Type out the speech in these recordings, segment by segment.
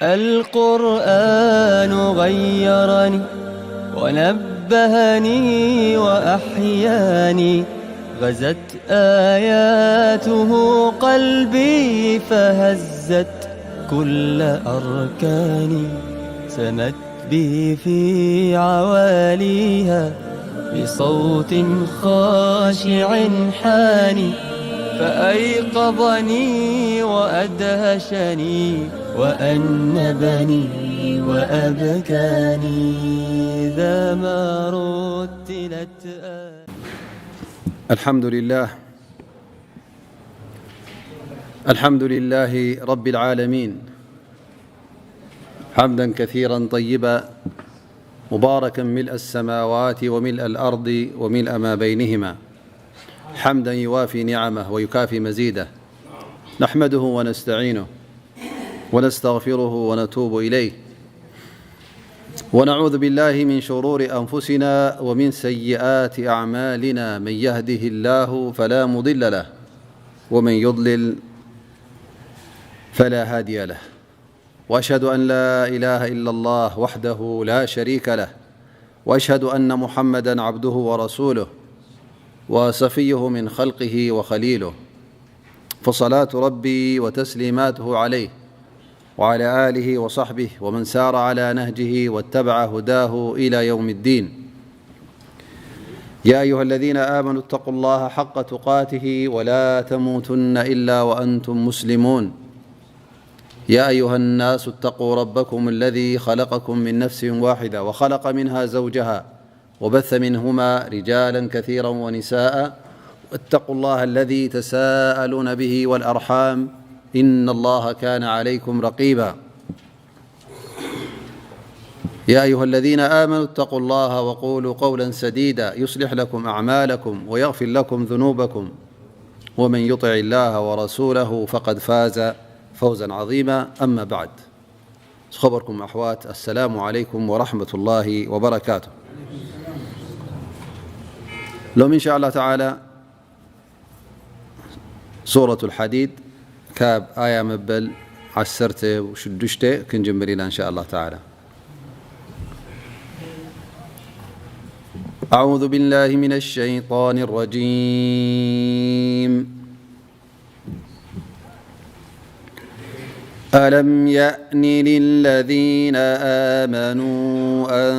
القرآن غيرني ونبهني وأحياني، غزت آياته قلبي فهزت كل أركاني، سمت بي في عواليها بصوت خاشع حاني، فأيقظني وأدهشني وأنبني وأبكاني، إذا ما رتلت آياته. الحمد لله. الحمد لله رب العالمين. حمدا كثيرا طيبا مباركا ملء السماوات وملء الأرض وملء ما بينهما. حمدا يوافي نعمه ويكافي مزيده. نحمده ونستعينه ونستغفره ونتوب إليه. ونعوذ بالله من شرور أنفسنا ومن سيئات أعمالنا. من يهده الله فلا مضل له ومن يضلل فلا هادي له. وأشهد أن لا إله إلا الله وحده لا شريك له. وأشهد أن محمدا عبده ورسوله وصفيه من خلقه وخليله. فصلاة ربي وتسليماته عليه وعلى آله وصحبه ومن سار على نهجه واتبع هداه إلى يوم الدين. يا أيها الذين آمنوا اتقوا الله حق تقاته ولا تموتن إلا وأنتم مسلمون. يا أيها الناس اتقوا ربكم الذي خلقكم من نفس واحدة وخلق منها زوجها وبث منهما رجالا كثيرا ونساء، واتقوا الله الذي تساءلون به والأرحام، إن الله كان عليكم رقيبا. يا أيها الذين آمنوا اتقوا الله وقولوا قولا سديدا يصلح لكم أعمالكم ويغفر لكم ذنوبكم، ومن يطع الله ورسوله فقد فاز فوزا عظيما. أما بعد، ዝኸበርኩም ኣሕዋት፣ ኣሰላሙ ዓለይኩም ወራሕመቱላሂ ወበረካቱ። ሎሚ እንሻ ኣላህ ተዓላ ሱረቱል ሓዲድ ካብ ኣያ መበል ዓሰርተ ሽዱሽተ ክንጅምር ኢና እንሻ ኣላህ ተዓላ። أعوذ بالله من الشيطان الرجيم. ألم يأن للذين آمنوا أن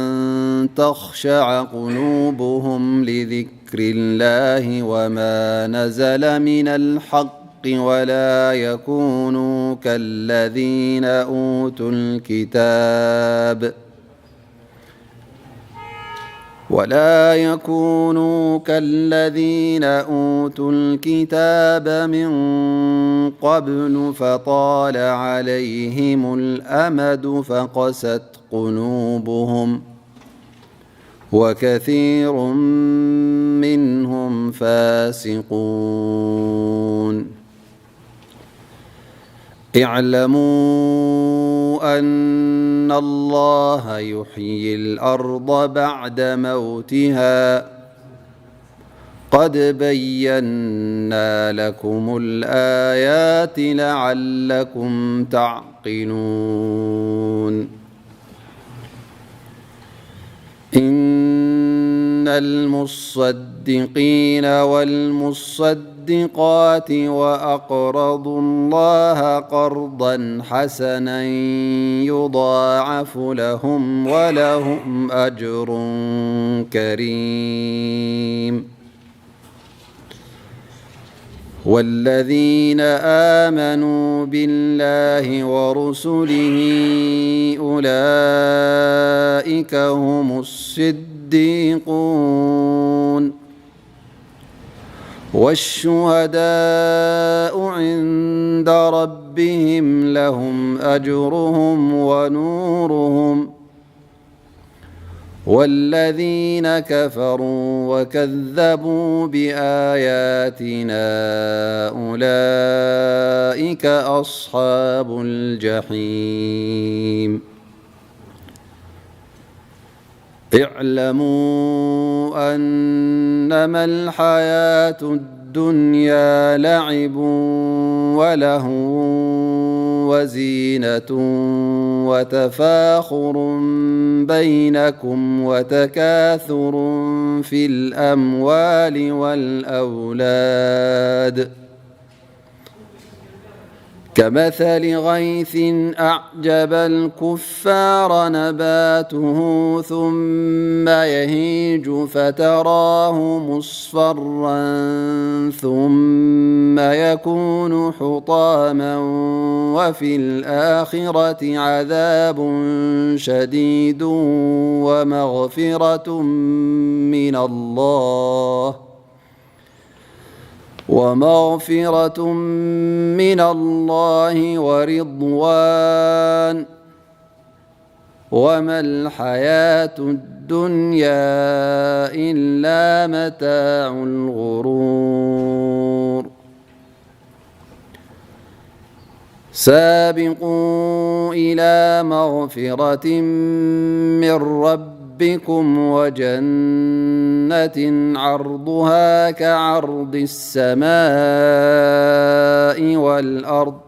تخشع قلوبهم لذكر الله وما نزل من الحق ولا يكونوا كالذين أوتوا الكتاب ولا يكونوا كالذين أوتوا الكتاب من قبل فطال عليهم الأمد فقست قلوبهم وكثير منهم فاسقون. اعلموا أن الله يحيي الأرض بعد موتها قد بينا لكم الآيات لعلكم تعقلون. إن المصدقين والمصدقات وأقرضوا الله قرضا حسنا يضاعف لهم ولهم أجر كريم. والذين آمنوا بالله ورسله أولئك هم الصديقون والشهداء عند ربهم لهم أجرهم ونورهم والذين كفروا وكذبوا بآياتنا أولئك أصحاب الجحيم. اعلموا أنما الحياة الدنيا لعب ولهو وزينة وتفاخر بينكم وتكاثر في الأموال والأولاد كمثل غيث أعجب الكفار نباته ثم يهيج فتراه مصفرا ثم يكون حطاما وفي الآخرة عذاب شديد ومغفرة من الله ومغفرة من الله ورضوان وما الحياة الدنيا إلا متاع الغرور. سابقوا إلى مغفرة من ربكم وجنة عرضها كعرض السماء والأرض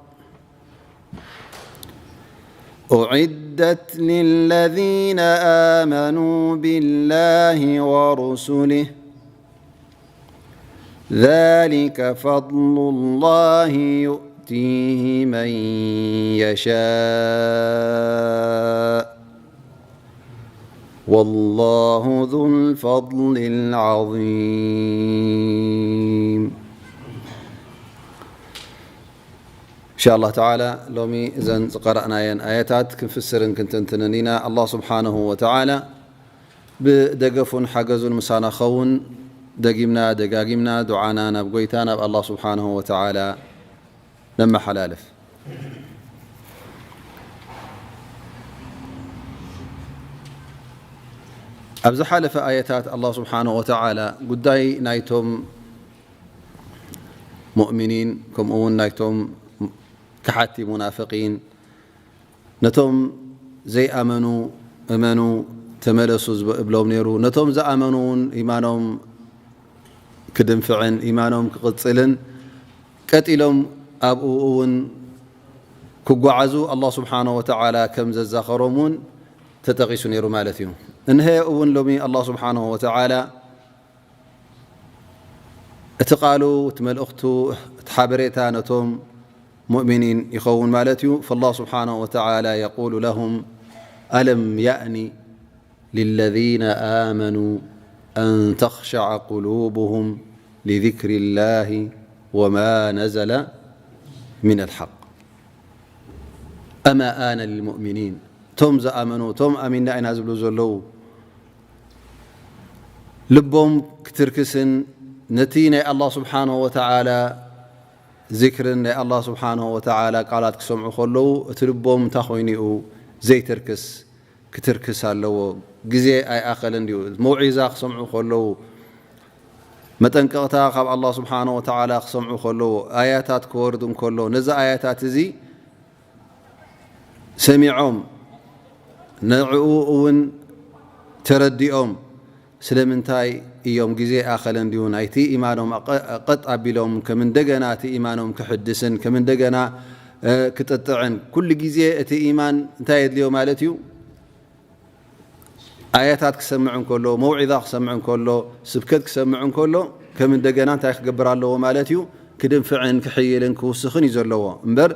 أعدت للذين آمنوا بالله ورسله ذلك فضل الله يؤتيه من يشاء والله ذو الفضل العظيم. إن شاء الله تعالى ሎሚ እዘን ዝቀረእናየን ኣያታት ክንፍስርን ክንትንትንን ኢና። ኣላህ ስብሓነሁ ወተዓላ ብደገፉን ሓገዙን ምሳና ኸውን ደጊምና ደጋጊምና ዱዓና ናብ ጎይታ ናብ ኣላህ ስብሓነሁ ወተዓላ ነመሓላልፍ። ኣብ ዝሓለፈ ኣየታት ኣላህ ስብሓነሁ ወተዓላ ጉዳይ ናይቶም ሙእሚኒን ከምኡ እውን ናይቶም ከሓቲ ሙናፍቂን ነቶም ዘይኣመኑ እመኑ ተመለሱ ዝበ- እብሎም ነይሩ። ነቶም ዝኣመኑ እውን ኢማኖም ክድንፍዕን ኢማኖም ክቕጽልን ቀጢሎም ኣብኡ እውን ክጓዓዙ ኣላህ ስብሓነሁ ወተዓላ ከም ዘዛኸሮም እውን ተጠቒሱ ነይሩ ማለት እዩ። እንሀ እውን ሎሚ ኣላህ ስብሓነሁ ወተዓላ እቲ ቃሉ እቲ መልእኽቱ እቲ ሓበሬታ ነቶም ሙእሚኒን ይኸውን ማለት እዩ። فالله سبحانه وتعالى يقول لهم ألم يأن للذين آمنوا أن تخشع قلوبهم لذكر الله وما نزل من الحق أما آن للمؤمنين እቶም ዝኣመኑ እቶም ኣሚንና ኢና ዝብሉ ዘለዉ ልቦም ክትርክስን ነቲ ናይ ኣላህ ስብሓንሁ ወተዓላ ዚክርን ናይ ኣላህ ስብሓንሁ ወተዓላ ቃላት ክሰምዑ ከለዉ እቲ ልቦም እንታይ ኮይኑ እዩ ዘይተርክስ? ክትርክስ ኣለዎ። ግዜ ኣይኣኸለን ድዩ? መውዒዛ ክሰምዑ ከለዉ መጠንቀቕታ ካብ ኣላህ ስብሓንሁ ወተዓላ ክሰምዑ ከለዉ ኣያታት ክወርድ እንከሎ ነዚ ኣያታት እዚ ሰሚዖም ንዕኡ እውን ተረዲኦም ስለምንታይ እዮም ግዜ ኣኸለ እንድዩ ናይቲ ኢማኖም ቀጥ ኣቢሎም ከም እንደገና እቲ ኢማኖም ክሕድስን ከም እንደገና ክጥጥዕን ኩሉ ግዜ እቲ ኢማን እንታይ የድልዮ ማለት እዩ? ኣያታት ክሰምዕ እንከሎ መውዒዛ ክሰምዕ እንከሎ ስብከት ክሰምዕ እንከሎ ከም እንደገና እንታይ ክገብር ኣለዎ ማለት እዩ? ክድንፍዕን ክሕይልን ክውስኽን እዩ ዘለዎ እምበር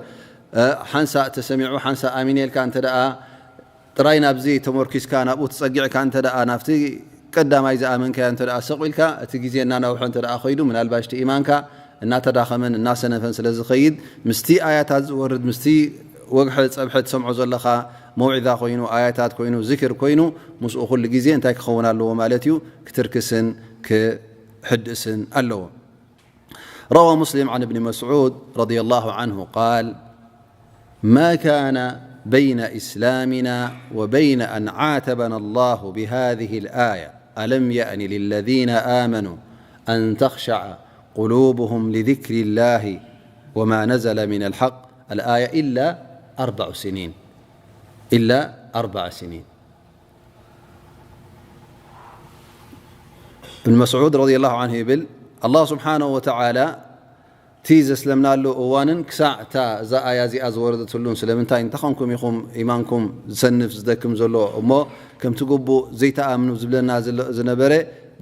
ሓንሳእ ተሰሚዑ ሓንሳእ ኣሚነ ኢልካ እንተ ደኣ ጥራይ ናብዚ ተመርኪስካ ናብኡ ተጸጊዕካ እንተ ደኣ ናብቲ ቀዳማይ ዝኣመንካዮ እንተ ደኣ ሰቕ ኢልካ እቲ ግዜ እናነውሐ እንተ ደኣ ከይዱ ምናልባሽ እቲ ኢማንካ እናተዳኸመን እናሰነፈን ስለ ዝኸይድ ምስቲ ኣያታት ዝወርድ ምስቲ ወግሐ ጸብሐ ትሰምዖ ዘለኻ መውዒዛ ኮይኑ ኣያታት ኮይኑ ዝክር ኮይኑ ምስኡ ኩሉ ግዜ እንታይ ክኸውን ኣለዎ ማለት እዩ ክትርክስን ክሕድስን ኣለዎ። روى مسلم عن ابن مسعود رضي الله عنه قال: ما كان بين إسلامنا وبين أن عاتبنا الله بهذه الآية ألم يأن للذين آمنوا أن تخشع قلوبهم لذكر الله وما نزل من الحق الآية إلا أربع سنين إلا أربع سنين ابن مسعود رضي الله عنه يبل الله سبحانه وتعالى እቲ ዘስለምናሉ እዋንን ክሳዕ እታ እዛ ኣያ እዚኣ ዝወረደትሉን፣ ስለምንታይ እንተኾንኩም ኢኹም ኢማንኩም ዝሰንፍ ዝደክም ዘሎ እሞ ከምቲ ግቡእ ዘይተኣምኑ ዝብለና ዝለ-፣ ዝነበረ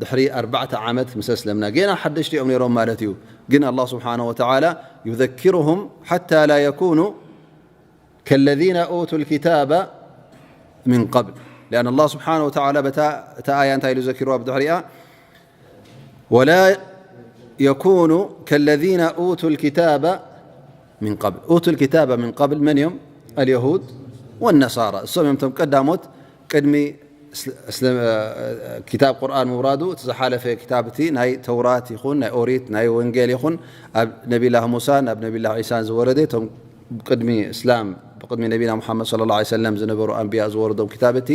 ድሕሪ ኣርባዕተ ዓመት ምስ ኣስለምና፣ ጌና ሓደሽቲ እዮም ነይሮም ማለት እዩ። ግን ኣላህ ስብሓነሁ ወተዓላ ዩዘኪሩሁም ሓታ ላ የኩኑ ከለዚነ ኡቱ ልኪታበ ሚን ቀብል። ሊኣን ኣላህ ስብሓነሁ ወተዓላ በታ፣ እታ ኣያ እንታይ ኢሉ ዘኪርዋ ብድሕሪኣ? ወላ የኩኑ ከለዚነ ኡቱ ልኪታበ ሚን ቀብል። ኡቱ ልኪታበ ሚን ቀብል መን እዮም? ኣልየሁድ ወነሳራ። እሶም እዮም እቶም ቀዳሞት ቅድሚ እስለ-፣ እስለ-፣ ክታብ ቁርኣን ምውራዱ፣ እቲ ዝሓለፈ ክታብ እቲ ናይ ተውራት ይኹን ናይ ኦሪት ናይ ወንጌል ይኹን ኣብ ነቢላህ ሙሳን ኣብ ነቢላህ ዒሳን ዝወረደ፣ እቶም ቅድሚ እስላም፣ ብቅድሚ ነቢና ሙሓመድ ሰለላሁ ዐለይሂ ወሰለም ዝነበሩ ኣንብያ ዝወረዶም ክታብ እቲ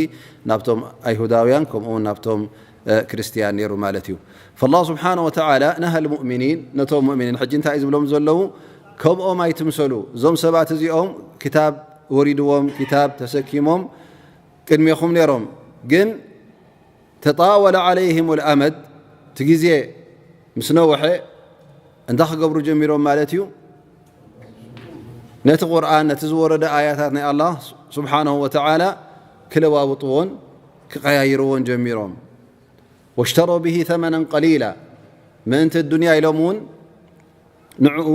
ናብቶም ኣይሁዳውያን ከምኡ እውን ናብቶም እ፣ ክርስትያን ነይሩ ማለት እዩ። ፈላህ ስብሓነ ወተዓላ ነሃ ልሙእሚኒን፣ ነቶም ሙእሚኒን ሕጂ እንታይ እዩ ዝብሎም ዘለዉ? ከምኦም ኣይትምሰሉ። እዞም ሰባት እዚኦም ክታብ ወሪድዎም፣ ክታብ ተሰኪሞም ቅድሜኹም ነይሮም። ግን ተጣወለ ዓለይሂም ልኣመድ፣ እቲ ግዜ ምስ ነውሐ እንታይ ክገብሩ ጀሚሮም ማለት እዩ? ነቲ ቁርኣን፣ ነቲ ዝወረደ ኣያታት ናይ ኣላህ ስብሓነሁ ወተዓላ ክለዋውጥዎን ክቀያይርዎን ጀሚሮም። ወሽተረው ብሂ ተመነን ቀሊላ፣ ምእንቲ ዱንያ ኢሎም እውን ንዕኡ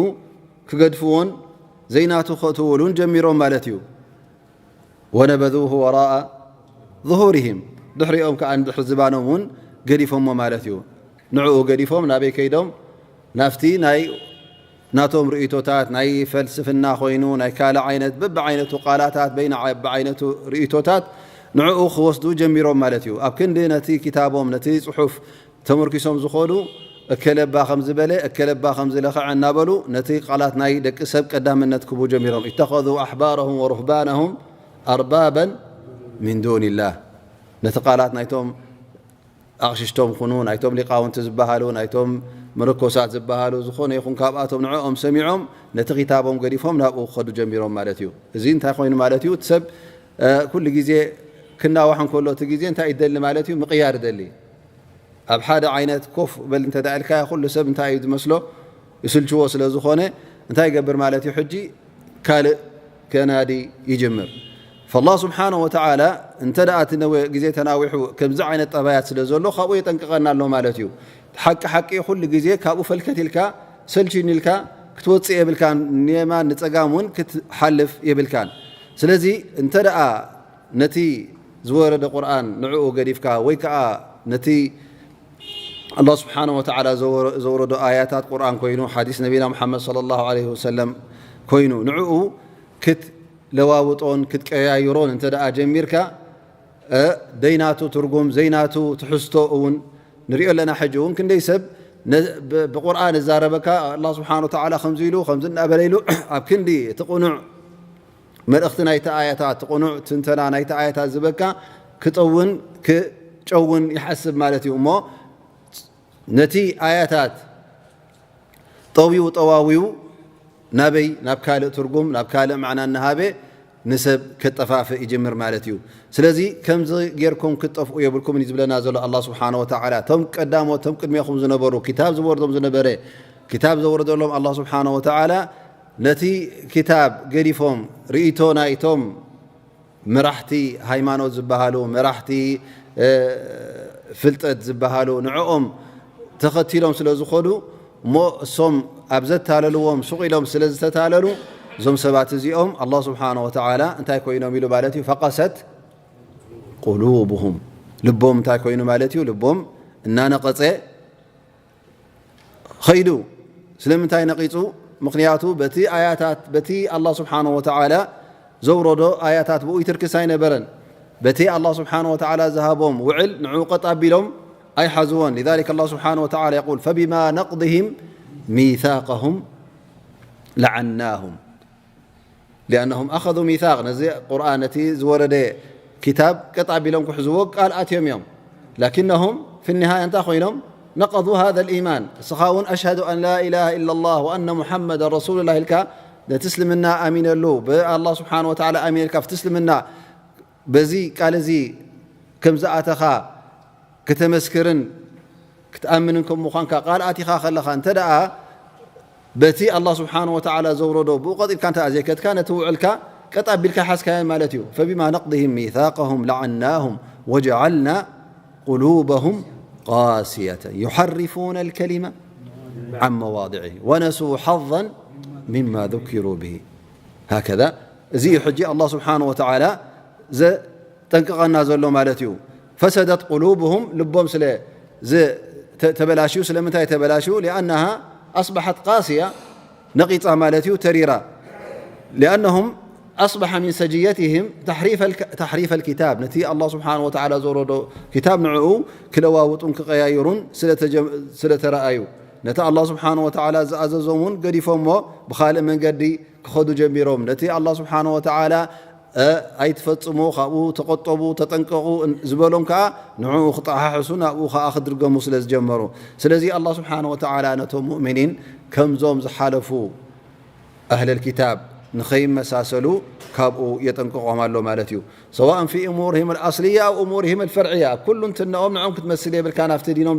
ክገድፍዎን ዘይናቱ ከእትውሉን ጀሚሮም ማለት እዩ። ወነበዙሁ ወራአ ظሁሪሂም፣ ድሕሪኦም ከኣ ንድሕሪ ዝባኖም እውን ገዲፎሞ ማለት እዩ። ንዕኡ ገዲፎም ናበይ ከይዶም? ናብቲ ናይ ናቶም ርእይቶታት፣ ናይ ፈልስፍና ኮይኑ፣ ናይ ካልእ ዓይነት፣ በብዓይነቱ ቃላታት፣ በይና በብዓይነቱ ርእይቶታት ንዕኡ ክወስዱ ጀሚሮም ማለት እዩ። ኣብ ክንዲ ነቲ ክታቦም፣ ነቲ ጽሑፍ ተመርኪሶም ዝኾኑ፣ እከለባ ከም ዝበለ፣ እከለባ ከም ዝለኸዐ እናበሉ፣ ነቲ ቃላት ናይ ደቂ ሰብ ቀዳምነት ክህቡ ጀሚሮም። ኢተኸዙ ኣሕባረሁም ወሩህባነሁም ኣርባበን ሚን ዱኒላህ። ነቲ ቃላት ናይቶም ኣቕሽሽቶም ኩኑ፣ ናይቶም ሊቃውንቲ ዝበሃሉ፣ ናይቶም መነኮሳት ዝበሃሉ፣ ዝኾነ ይኹን ካብኣቶም ንዕኦም ሰሚዖም፣ ነቲ ክታቦም ገዲፎም ናብኡ ክኸዱ ጀሚሮም ማለት እዩ። እዚ እንታይ ኮይኑ ማለት እዩ? እቲ ሰብ፣ እ፣ ኩሉ ግዜ ክናዋሕ እንከሎ፣ እቲ ግዜ እንታይ ይደሊ ማለት እዩ? ምቕያር ይደሊ። ኣብ ሓደ ዓይነት ኮፍ በል እንተ ደኣ ኢልካዮ፣ ኩሉ ሰብ እንታይ እዩ ዝመስሎ? ይስልችዎ ስለ ዝኾነ፣ እንታይ ይገብር ማለት እዩ? ሕጂ ካልእ ከናዲ ይጅምር። ፈላህ ስብሓነሁ ወተዓላ እንተ ደኣ እቲ ነወ-፣ ግዜ ተናዊሑ ከምዚ ዓይነት ጠባያት ስለ ዘሎ፣ ካብኡ የጠንቅቐና ኣሎ ማለት እዩ። ሓቂ ሓቂ ኩሉ ግዜ ካብኡ ፈልከት ኢልካ፣ ሰልችዩኒ ኢልካ ክትወጽእ የብልካን፣ ንየማን ንጸጋም እውን ክትሓልፍ የብልካን። ስለዚ እንተ ደኣ ነቲ ዝወረደ ቁርኣን ንዕኡ ገዲፍካ፣ ወይ ከኣ ነቲ ኣላህ ስብሓነሁ ወተዓላ ዘወረ-፣ ዘውረዶ ኣያታት ቁርኣን ኮይኑ፣ ሓዲስ ነቢና ሙሓመድ ሰለላሁ ዐለይሂ ወሰለም ኮይኑ፣ ንዕኡ ክትለዋውጦን ክትቀያይሮን እንተ ደኣ ጀሚርካ፣ እ፣ ዘይናቱ ትርጉም፣ ዘይናቱ ትሕዝቶ እውን ንሪኦ ኣለና። ሕጂ እውን ክንደይ ሰብ ነ-፣ ብ-፣ ብቁርኣን እዛረበካ፣ ኣላህ ስብሓነሁ ወተዓላ ከምዚ ኢሉ፣ ከምዚ እናበለ ኢሉ፣ ኣብ ክንዲ እቲ ቅኑዕ መልእኽቲ ናይቲ ኣያታት፣ እቲ ቅኑዕ ትንተና ናይቲ ኣያታት ዝበካ ክጠውን ክጨውን ይሓስብ ማለት እዩ። እሞ ነቲ ኣያታት ጠውዩ ጠዋውዩ ናበይ፣ ናብ ካልእ ትርጉም፣ ናብ ካልእ ማዕና እናሃበ ንሰብ ከጠፋፍእ ይጅምር ማለት እዩ። ስለዚ ከምዚ ጌርኩም ክትጠፍኡ የብልኩምን እዩ ዝብለና ዘሎ ኣላህ ስብሓነሁ ወተዓላ። እቶም ቀዳሞት፣ እቶም ቅድሜኹም ዝነበሩ፣ ክታብ ዝወርዶም ዝነበረ፣ ክታብ ዘወረደሎም ኣላህ ስብሓነሁ ወተዓላ ነቲ ክታብ ገዲፎም፣ ርእይቶ ናይቶም መራሕቲ ሃይማኖት ዝበሃሉ፣ መራሕቲ፣ እ፣ ፍልጠት ዝበሃሉ፣ ንዕኦም ተኸቲሎም ስለ ዝኾዱ፣ እሞ እሶም ኣብ ዘታለልዎም ሱቕ ኢሎም ስለ ዝተታለሉ፣ እዞም ሰባት እዚኦም ኣላህ ስብሓነሁ ወተዓላ እንታይ ኮይኖም ኢሉ ማለት እዩ? ፈቀሰት ቁሉብሁም። ልቦም እንታይ ኮይኑ ማለት እዩ? ልቦም እናነቐጸ ኸይዱ። ስለምንታይ ነቒጹ? ምኽንያቱ በቲ ኣያታት፣ በቲ ኣላህ ስብሓነሁ ወተዓላ ዘውረዶ ኣያታት ብኡ ይትርክስ ኣይነበረን። በቲ ኣላህ ስብሓነሁ ወተዓላ ዝሃቦም ውዕል ንዕኡ ቀጥ ኣቢሎም ኣይሓዝዎን። لذلك الله سبحانه وتعالى يقول: فبما نقضهم ميثاقهم لعناهم. لأنهم أخذوا ميثاق، ነዚ ቁርኣን፣ ነቲ ዝወረደ ክታብ ቀጥ ኣቢሎም ክሕዝዎ ቃል ኣትዮም እዮም። لكنهم في النهاية እንታይ ኮይኖም? نقضوا هذا الإيمان። እስኻ እውን أشهد أن لا إله إلا الله وأن محمدا رسول الله ኢልካ፣ ነቲ እስልምና ኣሚነሉ፣ ብኣላህ ስብሓነሁ ወተዓላ ኣሚነ ኢልካ፣ ኣብቲ እስልምና በዚ ቃል እዚ ከም ዝኣተኻ ክተመስክርን ክትኣምንን ከም ምዃንካ ቃል ኣቲኻ ከለኻ፣ እንተ ደኣ በቲ ኣላህ ስብሓን ወተዓላ ዘውረዶ ብኡ ቀጢልካ እንተ ዘይከድካ ነቲ ውዕልካ ቀጥ ኣቢልካ ሓዝካዮን ማለት እዩ። فبما نقضهم ميثاقهم لعناهم وجعلنا قلوبهم قاسية يحرفون الكلمة عن مواضعه ونسوا حظا مما ذكروا به هكذا እዚ እዩ ሕጂ ኣላህ ስብሓን ወተዓላ ዘጠንቅቐና ዘሎ ማለት እዩ። فسدت قلوبهم ልቦም ስለ ተበላሽዩ ስለምንታይ ተበላሽዩ لأنها أصبحت قاسية ነቒጻ ማለት እዩ ተሪራ لأنهم أصبح من سجيتهم تحريف الكتاب ነቲ ኣላህ ስብሓን ወተዓላ ዘውረዶ ክታብ ንዕኡ ክለዋውጡን ክቐያይሩን ስለተረኣዩ ነቲ ኣላህ ስብሓን ወተዓላ ዝኣዘዞም እውን ገዲፎሞ ብኻልእ መንገዲ ክኸዱ ጀሚሮም ነቲ ኣላህ ስብሓን ወተዓላ ኣይትፈጽሙ ካብኡ ተቆጠቡ ተጠንቀቑ ዝበሎም ከዓ ንዕኡ ክጠሓሕሱ ናብኡ ከዓ ክድርገሙ ስለ ዝጀመሩ ስለዚ ኣላህ ስብሓን ወተዓላ ነቶም ሙእሚኒን ከምዞም ዝሓለፉ ኣህለል ኪታብ ንኸይመሳሰሉ ካብኡ የጠንቅቖም ኣሎ ማለት እዩ። سواء في أمورهم الأصلية أو أمورهم الفرعية ኣብ ኩሉ እንትነኦም ንዕኦም ክትመስል የብልካ ናብቲ ዲኖም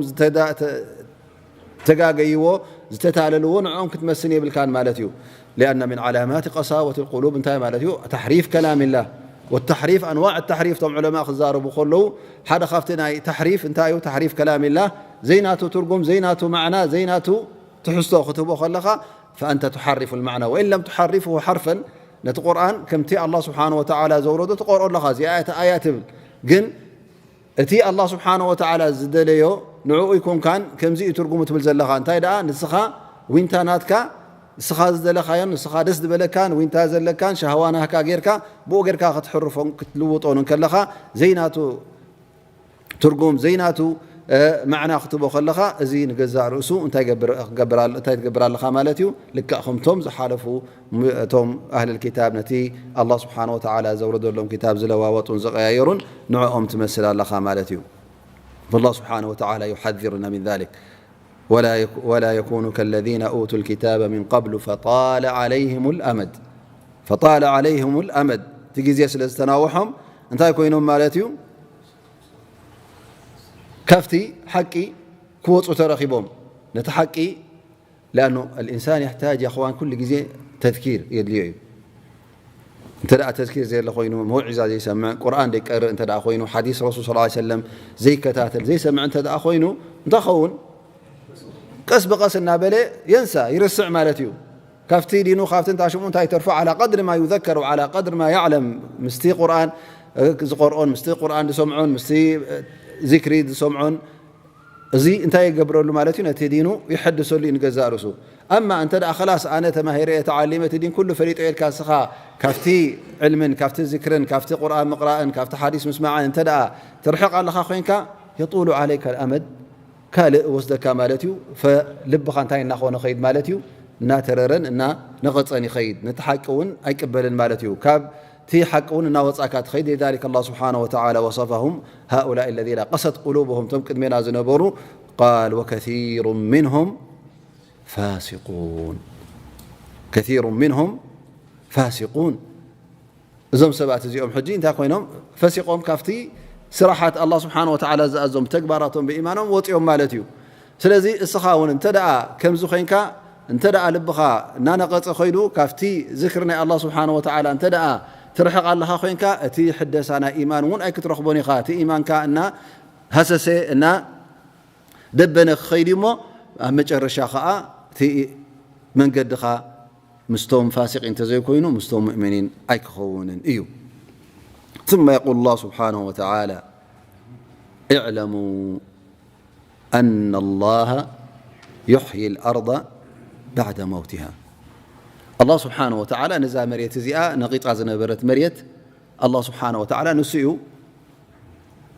ዝተጋገይዎ ዝተታለልዎ ንዕኦም ክትመስል የብልካን ማለት እዩ። لأن من علامات قساوة القلوب እንታይ ማለት እዩ? تحريف كلام الله والتحريف أنواع التحريف እቶም ዑለማ ክዛረቡ ከለዉ ሓደ ካብቲ ናይ ተሕሪፍ እንታይ እዩ? تحريف كلام الله ዘይናቱ ትርጉም ዘይናቱ ማዕና ዘይናቱ ትሕዝቶ ክትህቦ ከለኻ فأنت تحرف المعنى وإن لم تحرفه حرفا ነቲ ቁርኣን ከምቲ ኣላህ ስብሓን ወተዓላ ዘውረዶ ትቆርኦ ኣለኻ እዚኣ ኣያ ትብል ግን እቲ ኣላህ ስብሓን ወተዓላ ዝደለዮ ንዕኡ ኣይኮንካን ከምዚ እዩ ትርጉሙ ትብል ዘለኻ እንታይ ደኣ ንስኻ ዊንታ ናትካ ንስኻ ዝደለኻዮን ንስኻ ደስ ዝበለካን ዊንታ ዘለካን ሻህዋ ናህካ ጌርካ ብኡ ጌርካ ክትሕርፎን ክትልውጦን ከለኻ ዘይናቱ ትርጉም ዘይናቱ ማዕና ክትቦ ከለኻ እዚ ንገዛእ ርእሱ እንታይ ትገብር ኣለኻ ማለት እዩ። ልክዕ ከምቶም ዝሓለፉ እቶም ኣህል ክታብ ነቲ ኣላ ስብሓን ወተዓላ ዘውረደሎም ክታብ ዝለዋወጡን ዝቀያየሩን ንዕኦም ትመስል ኣለኻ ማለት እዩ። فالله سبحانه وتعالى يحذرنا من ذلك ولا يكونوا كالذين أوتوا الكتاب من قبل فطال عليهم الأمد فطال عليهم الأمد እቲ ግዜ ስለ ዝተናውሖም እንታይ ኮይኖም ማለት እዩ ካብቲ ሓቂ ክወፁ ተረኺቦም ነቲ ሓቂ لأنه الإنسان يحتاج يا أخوان كل ግዜ ተذكير የድልዮ እዩ እንተ ደኣ ተዝኪር ዘየለ ኮይኑ መውዒዛ ዘይሰምዕ ቁርኣን ዘይቀርእ እንተ ደኣ ኮይኑ ሓዲስ ረሱል ስ ሰለም ዘይከታተል ዘይሰምዕ እንተ ደኣ ኮይኑ እንታይ ኸውን ቀስ ብቀስ እናበለ የንሳ ይርስዕ ማለት እዩ ካብቲ ዲኑ ካብቲ እንታ ሽሙ እንታይ ተርፎ على قدر ما يذكر وعلى قدر ما يعلم ምስቲ ቁርኣን ዝቆርኦን ምስቲ ቁርኣን ዝሰምዖን ምስቲ ዚክሪ ዝሰምዖን እዚ እንታይ ይገብረሉ ማለት እዩ ነቲ ዲኑ ይሐድሰሉ እዩ ንገዛእ ርእሱ ኣማ እንተ ደኣ ከላስ ኣነ ተማሂረ እየ ተዓሊመ እቲ ዲን ኩሉ ፈሊጦ ኢልካ እስኻ ካብቲ ዕልምን ካብቲ ዝክርን ካብቲ ቁርኣን ምቕራእን ካብቲ ሓዲስ ምስማዕን እንተ ደኣ ትርሕቕ ኣለኻ ኮይንካ የጡሉ ዓለይካ ኣልኣመድ ካልእ ወስደካ ማለት እዩ ልብኻ እንታይ እናኾነ ኸይድ ማለት እዩ እናተረረን እና ነቐፀን ይኸይድ ነቲ ሓቂ እውን ኣይቅበልን ማለት እዩ ካብ እቲ ሓቂ እውን እናወፃእካ ትኸይድ لذلك الله سبحانه وتعالى وصفهم هؤلاء الذين قست قلوبهم ቶም ቅድሜና ዝነበሩ قال وكثير منهم فاسقون كثير منهم فاسقون እዞም ሰባት እዚኦም ሕጂ እንታይ ኮይኖም ፈሲቆም ካብቲ ስራሓት ኣላ ስብሓን ወተዓላ ዝኣዞም ተግባራቶም ብኢማኖም ወፂኦም ማለት እዩ ስለዚ እስኻ እውን እንተ ደኣ ከምዚ ኮይንካ እንተ ደኣ ልብኻ እናነቐፀ ኮይዱ ካብቲ ዝክሪ ናይ ኣላ ስብሓን ወተዓላ እንተ ደኣ ትርሕቕ ኣለኻ ኮይንካ እቲ ሕደሳ ናይ ኢማን እውን ኣይክትረኽቦን ኢኻ እቲ ኢማንካ እና ሃሰሰ እና ደበነ ክኸይድ እሞ ኣብ መጨረሻ ከዓ እቲ መንገድኻ ምስቶም ፋሲቂን እንተዘይኮይኑ ምስቶም ሙእሚኒን ኣይክኸውንን እዩ ثم يقول الله سبحانه وتعالى اعلموا أن الله يحيي الأرض بعد موتها الله سبحانه وتعالى ነዛ መሬት እዚኣ ነቒጻ ዝነበረት መሬት الله سبحانه وتعالى ንሱ እዩ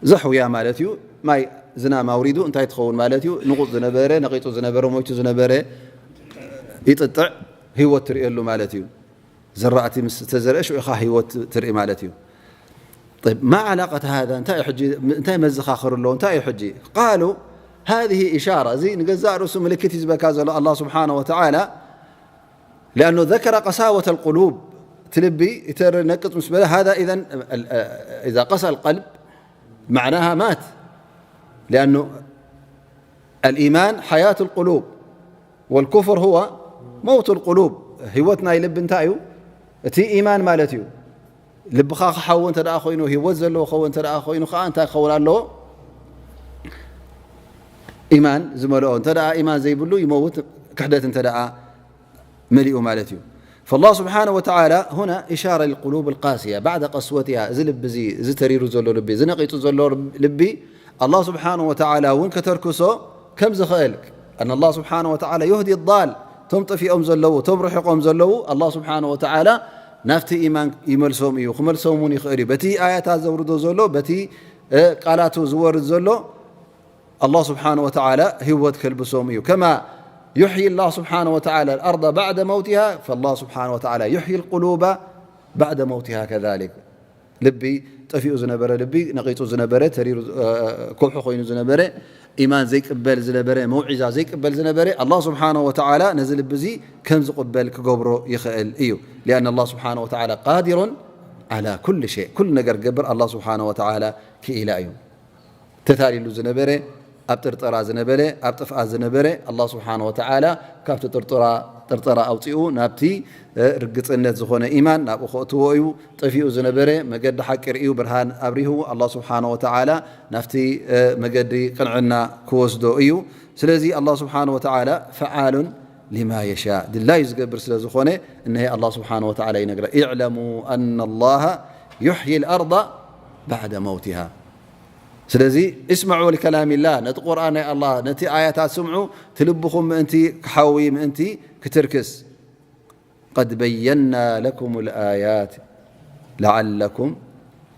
ዘሕውያ ማለት እዩ ማይ ዝናም ኣውሪዱ እንታይ ትኸውን ማለት እዩ ንቑፅ ዝነበረ ነቒፁ ዝነበረ ሞይቱ ዝነበረ ይጥጥዕ ህይወት ትርእየሉ ማለት እዩ ዝራእቲ ምስ ተዘርአ ሽዑ ኢኻ ህይወት ትርኢ ማለት እዩ ما علاقة هذا እንታይ እዩ ሕጂ እንታይ መዘኻኸር ኣለዎ እንታይ እዩ ሕጂ قالوا هذه إشارة እዚ ንገዛእ ርእሱ ምልክት እዩ ዝበካ ዘሎ الله سبحانه وتعالى لأنه ذكر قساوة القلوب ትልቢ ይተር ነቅጽ ምስ በለ هذا إذا إذا قسى القلب معناها مات لأنه الإيمان حياة القلوب والكفر هو መውት ልቁሉብ፣ ህይወት ናይ ልቢ እንታይ እዩ? እቲ ኢማን ማለት እዩ። ልብኻ ክሓዊ እንተ ደኣ ኮይኑ፣ ህይወት ዘለዎ ክኸውን እንተ ደኣ ኮይኑ ከዓ እንታይ ክኸውን ኣለዎ? ኢማን ዝመልኦ። እንተ ደኣ ኢማን ዘይብሉ ይመውት፣ ክሕደት እንተ ደኣ መሊኡ ማለት እዩ። فالله سبحانه وتعالى هنا إشارة للقلوب القاسية بعد قسوتها። እዚ ልቢ እዚ፣ እዚ ተሪሩ ዘሎ ልቢ፣ እዚ ነቒጹ ዘሎ ልቢ፣ ኣላህ ስብሓነ ወተዓላ እውን ከተርክሶ ከም ዝኽእል፣ أن الله سبحانه وتعالى يهدي الضال፣ እቶም ጠፊኦም ዘለዉ፣ እቶም ርሒቖም ዘለዉ፣ ኣላህ ስብሓነ ወተዓላ ናብቲ ኢማን ይመልሶም እዩ፣ ክመልሶም እውን ይኽእል እዩ። በቲ ኣያታት ዘውርዶ ዘሎ፣ በቲ፣ እ፣ ቃላቱ ዝወርድ ዘሎ፣ ኣላህ ስብሓነ ወተዓላ ህይወት ከልብሶም እዩ። كما يحيي الله سبحانه وتعالى الأرض بعد موتها، فالله سبحانه وتعالى يحيي القلوب بعد موتها كذلك። ልቢ ጠፊኡ ዝነበረ ልቢ፣ ነቒጹ ዝነበረ፣ ተሪሩ፣ እ፣ ኩሑ ኮይኑ ዝነበረ፣ ኢማን ዘይቅበል ዝነበረ፣ መውዒዛ ዘይቅበል ዝነበረ፣ ኣላህ ስብሓነ ወተዓላ ነዚ ልቢ እዚ ከም ዝቕበል ክገብሮ ይኽእል እዩ። لأن الله سبحانه وتعالى قادر على كل شيء። ኩሉ ነገር ክገብር ኣላህ ስብሓነ ወተዓላ ክኢላ እዩ። ተታሊሉ ዝነበረ፣ ኣብ ጥርጠራ ዝነበረ፣ ኣብ ጥፍኣት ዝነበረ፣ ኣላህ ስብሓነ ወተዓላ ካብቲ ጥርጠራ፣ ጥርጠራ ኣውፂኡ ናብቲ፣ እ፣ ርግፅነት ዝኾነ ኢማን ናብኡ ከእትዎ እዩ። ጠፊኡ ዝነበረ መገዲ ሓቂ ርእዩ፣ ብርሃን ኣብሪሁ፣ ኣላህ ስብሓነ ወተዓላ ናብቲ፣ እ፣ መገዲ ቅንዕና ክወስዶ እዩ። ስለዚ ኣላህ ስብሓነ ወተዓላ ፈዓሉን ሊማ የሻእ፣ ድላዩ ዝገብር ስለ ዝኾነ፣ እነሀ ኣላህ ስብሓነ ወተዓላ ይነግረ፣ اعلموا أن الله يحيي الأرض بعد موتها። ስለዚ እስመዑ ሊከላሚላህ፣ ነቲ ቁርኣን ናይ ኣላህ፣ ነቲ ኣያታት ስምዑ፣ እቲ ልብኹም ምእንቲ ክሓዊ፣ ምእንቲ ክትርክስ። قد بينا لكم الآيات لعلكم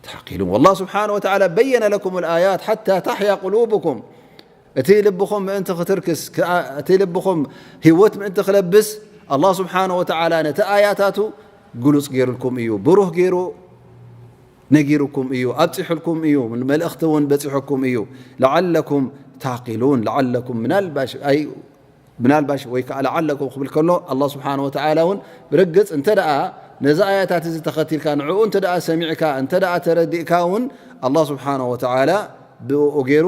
تعقلون. والله سبحانه وتعالى بين لكم الآيات حتى تحيا قلوبكم. እቲ ልብኹም ምእንቲ ክትርክስ፣ ክኣ-፣ እቲ ልብኹም ህይወት ምእንቲ ክለብስ፣ ኣላህ ስብሓነ ወተዓላ ነቲ ኣያታቱ ግሉጽ ገይሩልኩም እዩ፣ ብሩህ ገይሩ ነጊሩኩም እዩ፣ ኣብፂሑልኩም እዩ፣ መልእኽቲ እውን በፂሑኩም እዩ። ለዓለኩም ታዕቂሉን፣ ለዓለኩም ምናልባሽ፣ ኣይ፣ ምናልባሽ ወይ ከዓ ለዓለኩም ክብል ከሎ፣ ኣላህ ስብሓነ ወተዓላ እውን ብርግፅ እንተ ደኣ ነዚ ኣያታት እዚ ተኸቲልካ፣ ንዕኡ እንተ ደኣ ሰሚዕካ፣ እንተ ደኣ ተረዲእካ እውን፣ ኣላህ ስብሓነ ወተዓላ ብኡ ገይሩ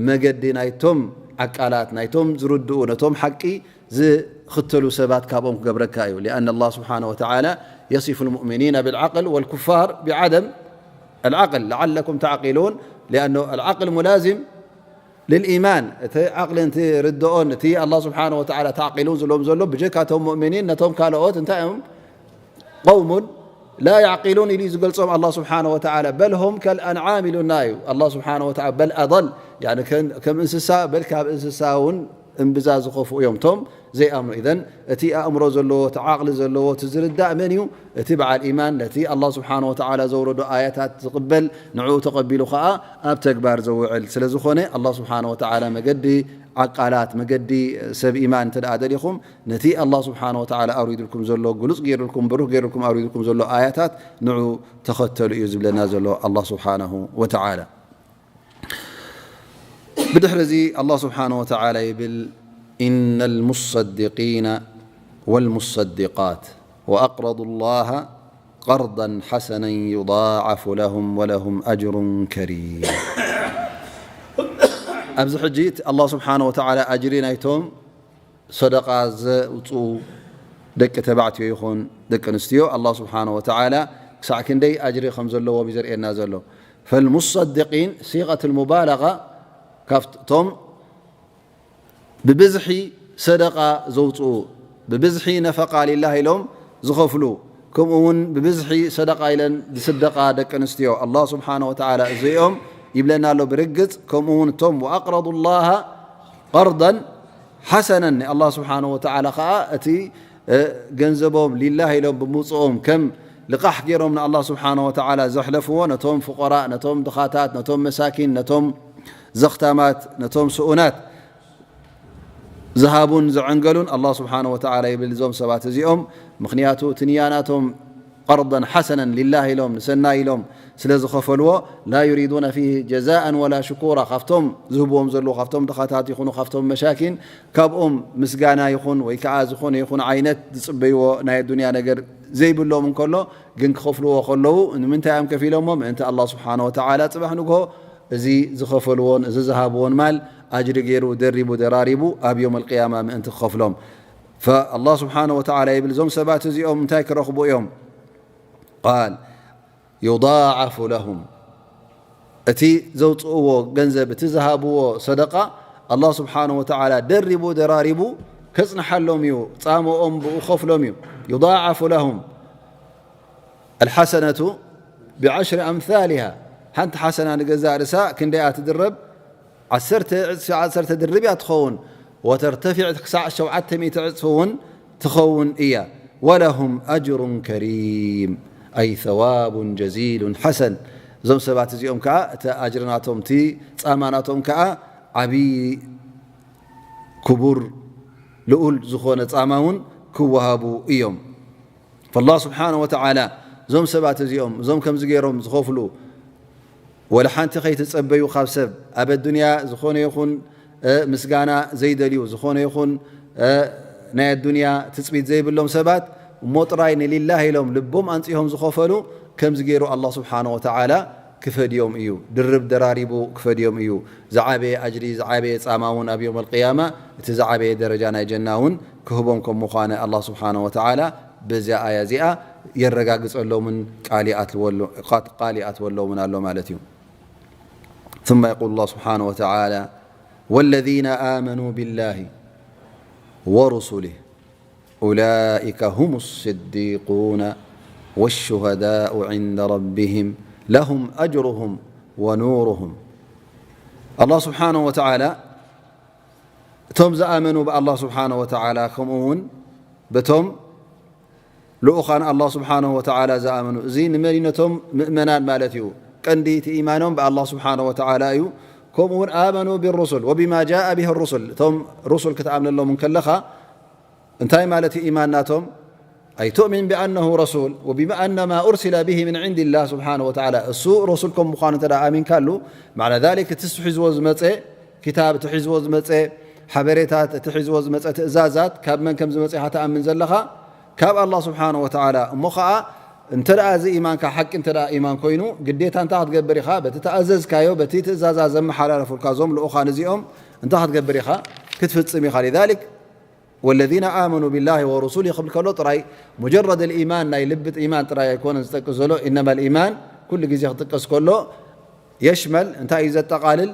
መገዲ ናይቶም ዓቃላት፣ ናይቶም ዝርድኡ፣ ነቶም ሓቂ ዝኽተሉ ሰባት ካብኦም ክገብረካ እዩ። لأن الله سبحانه وتعالى يصف المؤمنين بالعقل والكفار بعدم العقل لعلكم تعقلون، لأنه العقل ملازم للإيمان። እቲ ዓቕልን እቲ ርድኦን፣ እቲ ኣላህ ስብሓነ ወተዓላ ተዕቂሉን ዝብሎም ዘሎ፣ ብጀካ እቶም ሙእሚኒን ነቶም ካልኦት እንታይ እዮም? قوم لا يعقلون ኢሉ እዩ ዝገልጾም ኣላህ ስብሓነ ወተዓላ። በል ሁም ከልኣንዓም ኢሉና እዩ ኣላህ ስብሓነ ወተዓላ። በል ኣضል፣ ያኒ ከም፣ ከም እንስሳ፣ በል ካብ እንስሳ እውን እምብዛ ዝኸፍኡ እዮም እቶም ዘይኣምኑ። ኢዘን እቲ ኣእምሮ ዘለዎ፣ እቲ ዓቕሊ ዘለዎ፣ እቲ ዝርዳእ መን እዩ? እቲ በዓል ኢማን፣ ነቲ ኣላህ ስብሓነ ወተዓላ ዘውረዶ ኣያታት ዝቕበል፣ ንዕኡ ተቐቢሉ ኸዓ ኣብ ተግባር ዘውዕል ስለ ዝኾነ፣ ኣላህ ስብሓነ ወተዓላ መገዲ ዓቃላት፣ መገዲ ሰብ ኢማን እንተ ደኣ ደሊኹም፣ ነቲ ኣላህ ስብሓነ ወተዓላ ኣውሪዱልኩም ዘሎ፣ ግሉጽ ገይሩልኩም፣ ብሩህ ገይሩልኩም ኣውሪዱልኩም ዘሎ ኣያታት ንዑ ተኸተሉ እዩ ዝብለና ዘሎ ኣላህ ስብሓነሁ ወተዓላ። ብድሕሪ እዚ ኣላህ ስብሓነሁ ወተዓላ ይብል፣ إن المصدقين والمصدقات وأقرضوا الله قرضا حسنا يضاعف لهم ولهم أجر كريم። ኣብዚ ሕጂ ኣላህ ስብሓነሁ ወተዓላ ኣጅሪ ናይቶም ሰደቃ ዘውፅኡ ደቂ ተባዕትዮ ይኹን ደቂ ኣንስትዮ፣ ኣላህ ስብሓነ ወተዓላ ክሳዕ ክንደይ ኣጅሪ ከም ዘለዎም እዩ ዘርእየና ዘሎ። ፈልሙሰድቂን ሲቀት ልሙባለጋ፣ ካብቶም ብብዝሒ ሰደቃ ዘውፅኡ፣ ብብዝሒ ነፈቃ ሊላህ ኢሎም ዝኸፍሉ፣ ከምኡ እውን ብብዝሒ ሰደቃ ኢለን ዝስደቃ ደቂ ኣንስትዮ፣ ኣላህ ስብሓነ ወተዓላ እዚኦም ይብለና ኣሎ ብርግፅ። ከምኡ እውን እቶም ወኣቅረዱ ላሃ ቀርደን ሓሰነን፣ ንኣላህ ስብሓነ ወተዓላ ከዓ እቲ፣ እ፣ ገንዘቦም ሊላህ ኢሎም ብምውፅኦም ከም ልቓሕ ገይሮም ንኣላህ ስብሓነ ወተዓላ ዘሕለፍዎ፣ ነቶም ፍቆራእ፣ ነቶም ድኻታት፣ ነቶም መሳኪን፣ ነቶም ዘኽታማት፣ ነቶም ስኡናት ዝሃቡን ዘዐንገሉን ኣላህ ስብሓነ ወተዓላ ይብል እዞም ሰባት እዚኦም። ምኽንያቱ እቲ ንያ ናቶም ቀርደን ሓሰነን ሊላህ ኢሎም፣ ንሰናይ ኢሎም ስለ ዝኸፈልዎ፣ ላ ዩሪዱነ ፊህ ጀዛአን ወላ ሽኩራ፣ ካብቶም ዝህብዎም ዘለዉ፣ ካብቶም ድኻታት ይኹኑ፣ ካብቶም መሻኪን፣ ካብኦም ምስጋና ይኹን ወይ ከዓ ዝኾነ ይኹን ዓይነት ዝፅበይዎ ናይ ኣዱንያ ነገር ዘይብሎም እንከሎ፣ ግን ክኸፍልዎ ከለዉ ንምንታይ እዮም ከፊሎሞ? ምእንቲ ኣላህ ስብሓነ ወተዓላ ፅባሕ ንግሆ እዚ ዝኸፈልዎን እዚ ዝሃብዎን ማል ኣጅሪ ገይሩ ደሪቡ ደራሪቡ ኣብ ዮም ኣልቅያማ ምእንቲ ክኸፍሎም። فالله سبحانه وتعالى ይብል፣ እዞም ሰባት እዚኦም እንታይ ክረኽቡ እዮም? قال يضاعف لهم، እቲ ዘውፅእዎ ገንዘብ፣ እቲ ዝሃብዎ ሰደቃ፣ ኣላህ ስብሓነ ወተዓላ ደሪቡ ደራሪቡ ከፅንሓሎም እዩ፣ ፃምኦም ብኡ ከፍሎም እዩ። يضاعف لهم الحسنة بعشر أمثالها، ሓንቲ ሓሰና ንገዛእ ርእሳ ክንደያ ትድረብ? ዓሰርተ ዕፅፊ ዓሰርተ ድርብ እያ ትኸውን። وترتفع ክሳዕ ሸውዓተ ሚእቲ ዕፅፊ እውን ትኸውን እያ። ولهم أجر كريم، أي ثواب جزيل حسن። እዞም ሰባት እዚኦም ከዓ እቲ ኣጅሪ ናቶም፣ እቲ ፃማ ናቶም ከዓ ዓብዪ ክቡር ልኡል ዝኾነ ፃማ እውን ክወሃቡ እዮም። فالله سبحانه وتعالى እዞም ሰባት እዚኦም፣ እዞም ከምዚ ገይሮም ዝኸፍሉ፣ ወላ ሓንቲ ከይትጸበዩ ካብ ሰብ፣ ኣብ ኣዱንያ ዝኾነ ይኹን፣ እ፣ ምስጋና ዘይደልዩ፣ ዝኾነ ይኹን፣ እ፣ ናይ ኣዱንያ ትጽቢት ዘይብሎም ሰባት፣ እሞ ጥራይ ንሊላህ ኢሎም ልቦም ኣንጺሆም ዝኸፈሉ፣ ከምዚ ገይሩ ኣላህ ስብሓነ ወተዓላ ክፈድዮም እዩ። ድርብ ደራሪቡ ክፈድዮም እዩ። ዝዓበየ ኣጅሪ፣ ዝዓበየ ጻማ እውን ኣብ የውመል ቅያማ፣ እቲ ዝዓበየ ደረጃ ናይ ጀና እውን ክህቦም ከም ምዃነ ኣላህ ስብሓነ ወተዓላ በዚኣ ኣያ እዚኣ የረጋግጸሎምን ቃል ይኣትወሎ-፣ ቃል ይኣትወሎምን ኣሎ ማለት እዩ። ثم يقول الله سبحانه وتعالى: والذين آمنوا بالله ورسله أولئك هم الصديقون والشهداء عند ربهم لهم أجرهم ونورهم. ኣላህ ስብሓነ ወተዓላ እቶም ዝኣመኑ ብኣላህ ስብሓነ ወተዓላ፣ ከምኡ እውን በቶም ልኡኻን ኣላህ ስብሓነ ወተዓላ ዝኣመኑ፣ እዚ ንመን እዩ? ነቶም ምእመናን ማለት እዩ። ቀንዲ እቲ ኢማኖም ብኣላህ ስብሓነ ወተዓላ እዩ። ከምኡ እውን آمنوا بالرسل وبما جاء به الرسل، እቶም ሩሱል ክትኣምነሎም እንከለኻ እንታይ ማለት እዩ ኢማን ናቶም? أي تؤمن بأنه رسول وبما أن ما أرسل به من عند الله سبحانه وتعالى። እሱ ረሱል ከም ምዃኑ እንተ ደኣ ኣሚንካሉ፣ معنى ذلك እቲ እሱ ሒዝዎ ዝመጸ ክታብ፣ እቲ ሒዝዎ ዝመጸ ሓበሬታት፣ እቲ ሒዝዎ ዝመጸ ትእዛዛት ካብ መን ከም ዝመጸ ኢኻ ትኣምን ዘለኻ? ካብ ኣላህ ስብሓነ ወተዓላ። እሞ ኸዓ እንተ ደኣ እዚ ኢማንካ ሓቂ እንተ ደኣ ኢማን ኮይኑ፣ ግዴታ እንታይ ክትገብር ኢኻ? በቲ ተኣዘዝካዮ፣ በቲ ትእዛዛት ዘመሓላለፉልካ እዞም ልኡኻን እዚኦም እንታይ ክትገብር ኢኻ? ክትፍጽም ኢኻ። لذلك والذين آمنوا بالله ورسله ክብል ከሎ ጥራይ مجرد الإيمان ናይ ልቢ ኢማን ጥራይ ኣይኮነን ዝጠቅስ ዘሎ። إنما الإيمان ኩሉ ግዜ ክጥቀስ ከሎ يشمل እንታይ እዩ ዘጠቓልል?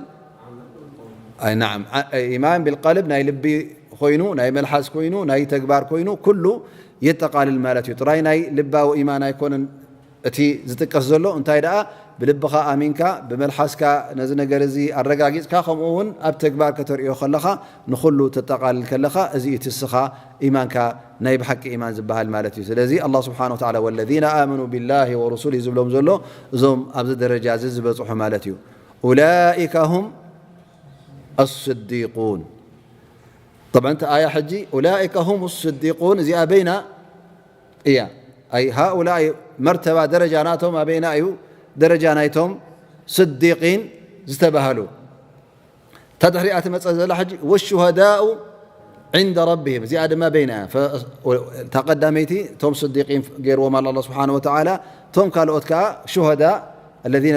ኣይ፣ ናዓም። አ-፣ ኢማን ቢልቀልብ ናይ ልቢ ኮይኑ፣ ናይ መልሓስ ኮይኑ፣ ናይ ተግባር ኮይኑ፣ ኩሉ የጠቓልል ማለት እዩ። ጥራይ ናይ ልባዊ ኢማን ኣይኮነን እቲ ዝጥቀስ ዘሎ። እንታይ ደኣ ብልብኻ ኣሚንካ፣ ብመልሓስካ ነዚ ነገር እዚ ኣረጋጊጽካ፣ ከምኡ እውን ኣብ ተግባር ከተርእዮ ከለኻ፣ ንኹሉ ተጠቓልል ከለኻ፣ እዚ እቲ እስኻ ኢማንካ ናይ ብሓቂ ኢማን ዝበሃል ማለት እዩ። ስለዚ ኣላህ ስብሓነ ወተዓላ والذين آمنوا بالله ورسله ዝብሎም ዘሎ እዞም ኣብዚ ደረጃ እዚ ዝበጽሑ ማለት እዩ። أولئك هم الصديقون። طبعا እቲ ኣያ ሕጂ أولئك هم الصديقون እዚኣ በይና እያ። أي هؤلاء መርተባ ደረጃ ናቶም ኣበይና እዩ? ደረጃ ናይቶም ስዲቂን ዝተባህሉ። እታ ድሕሪኣ ትመጸ ዘላ ሕጂ والشهداء عند ربهم እዚኣ ድማ በይና እያ። ፈ-፣ እታ ቀዳመይቲ እቶም ስዲቂን ገይርዎም ኣሎ ኣላህ ስብሓነ ወተዓላ። እቶም ካልኦት ከኣ ሹሃዳ الذين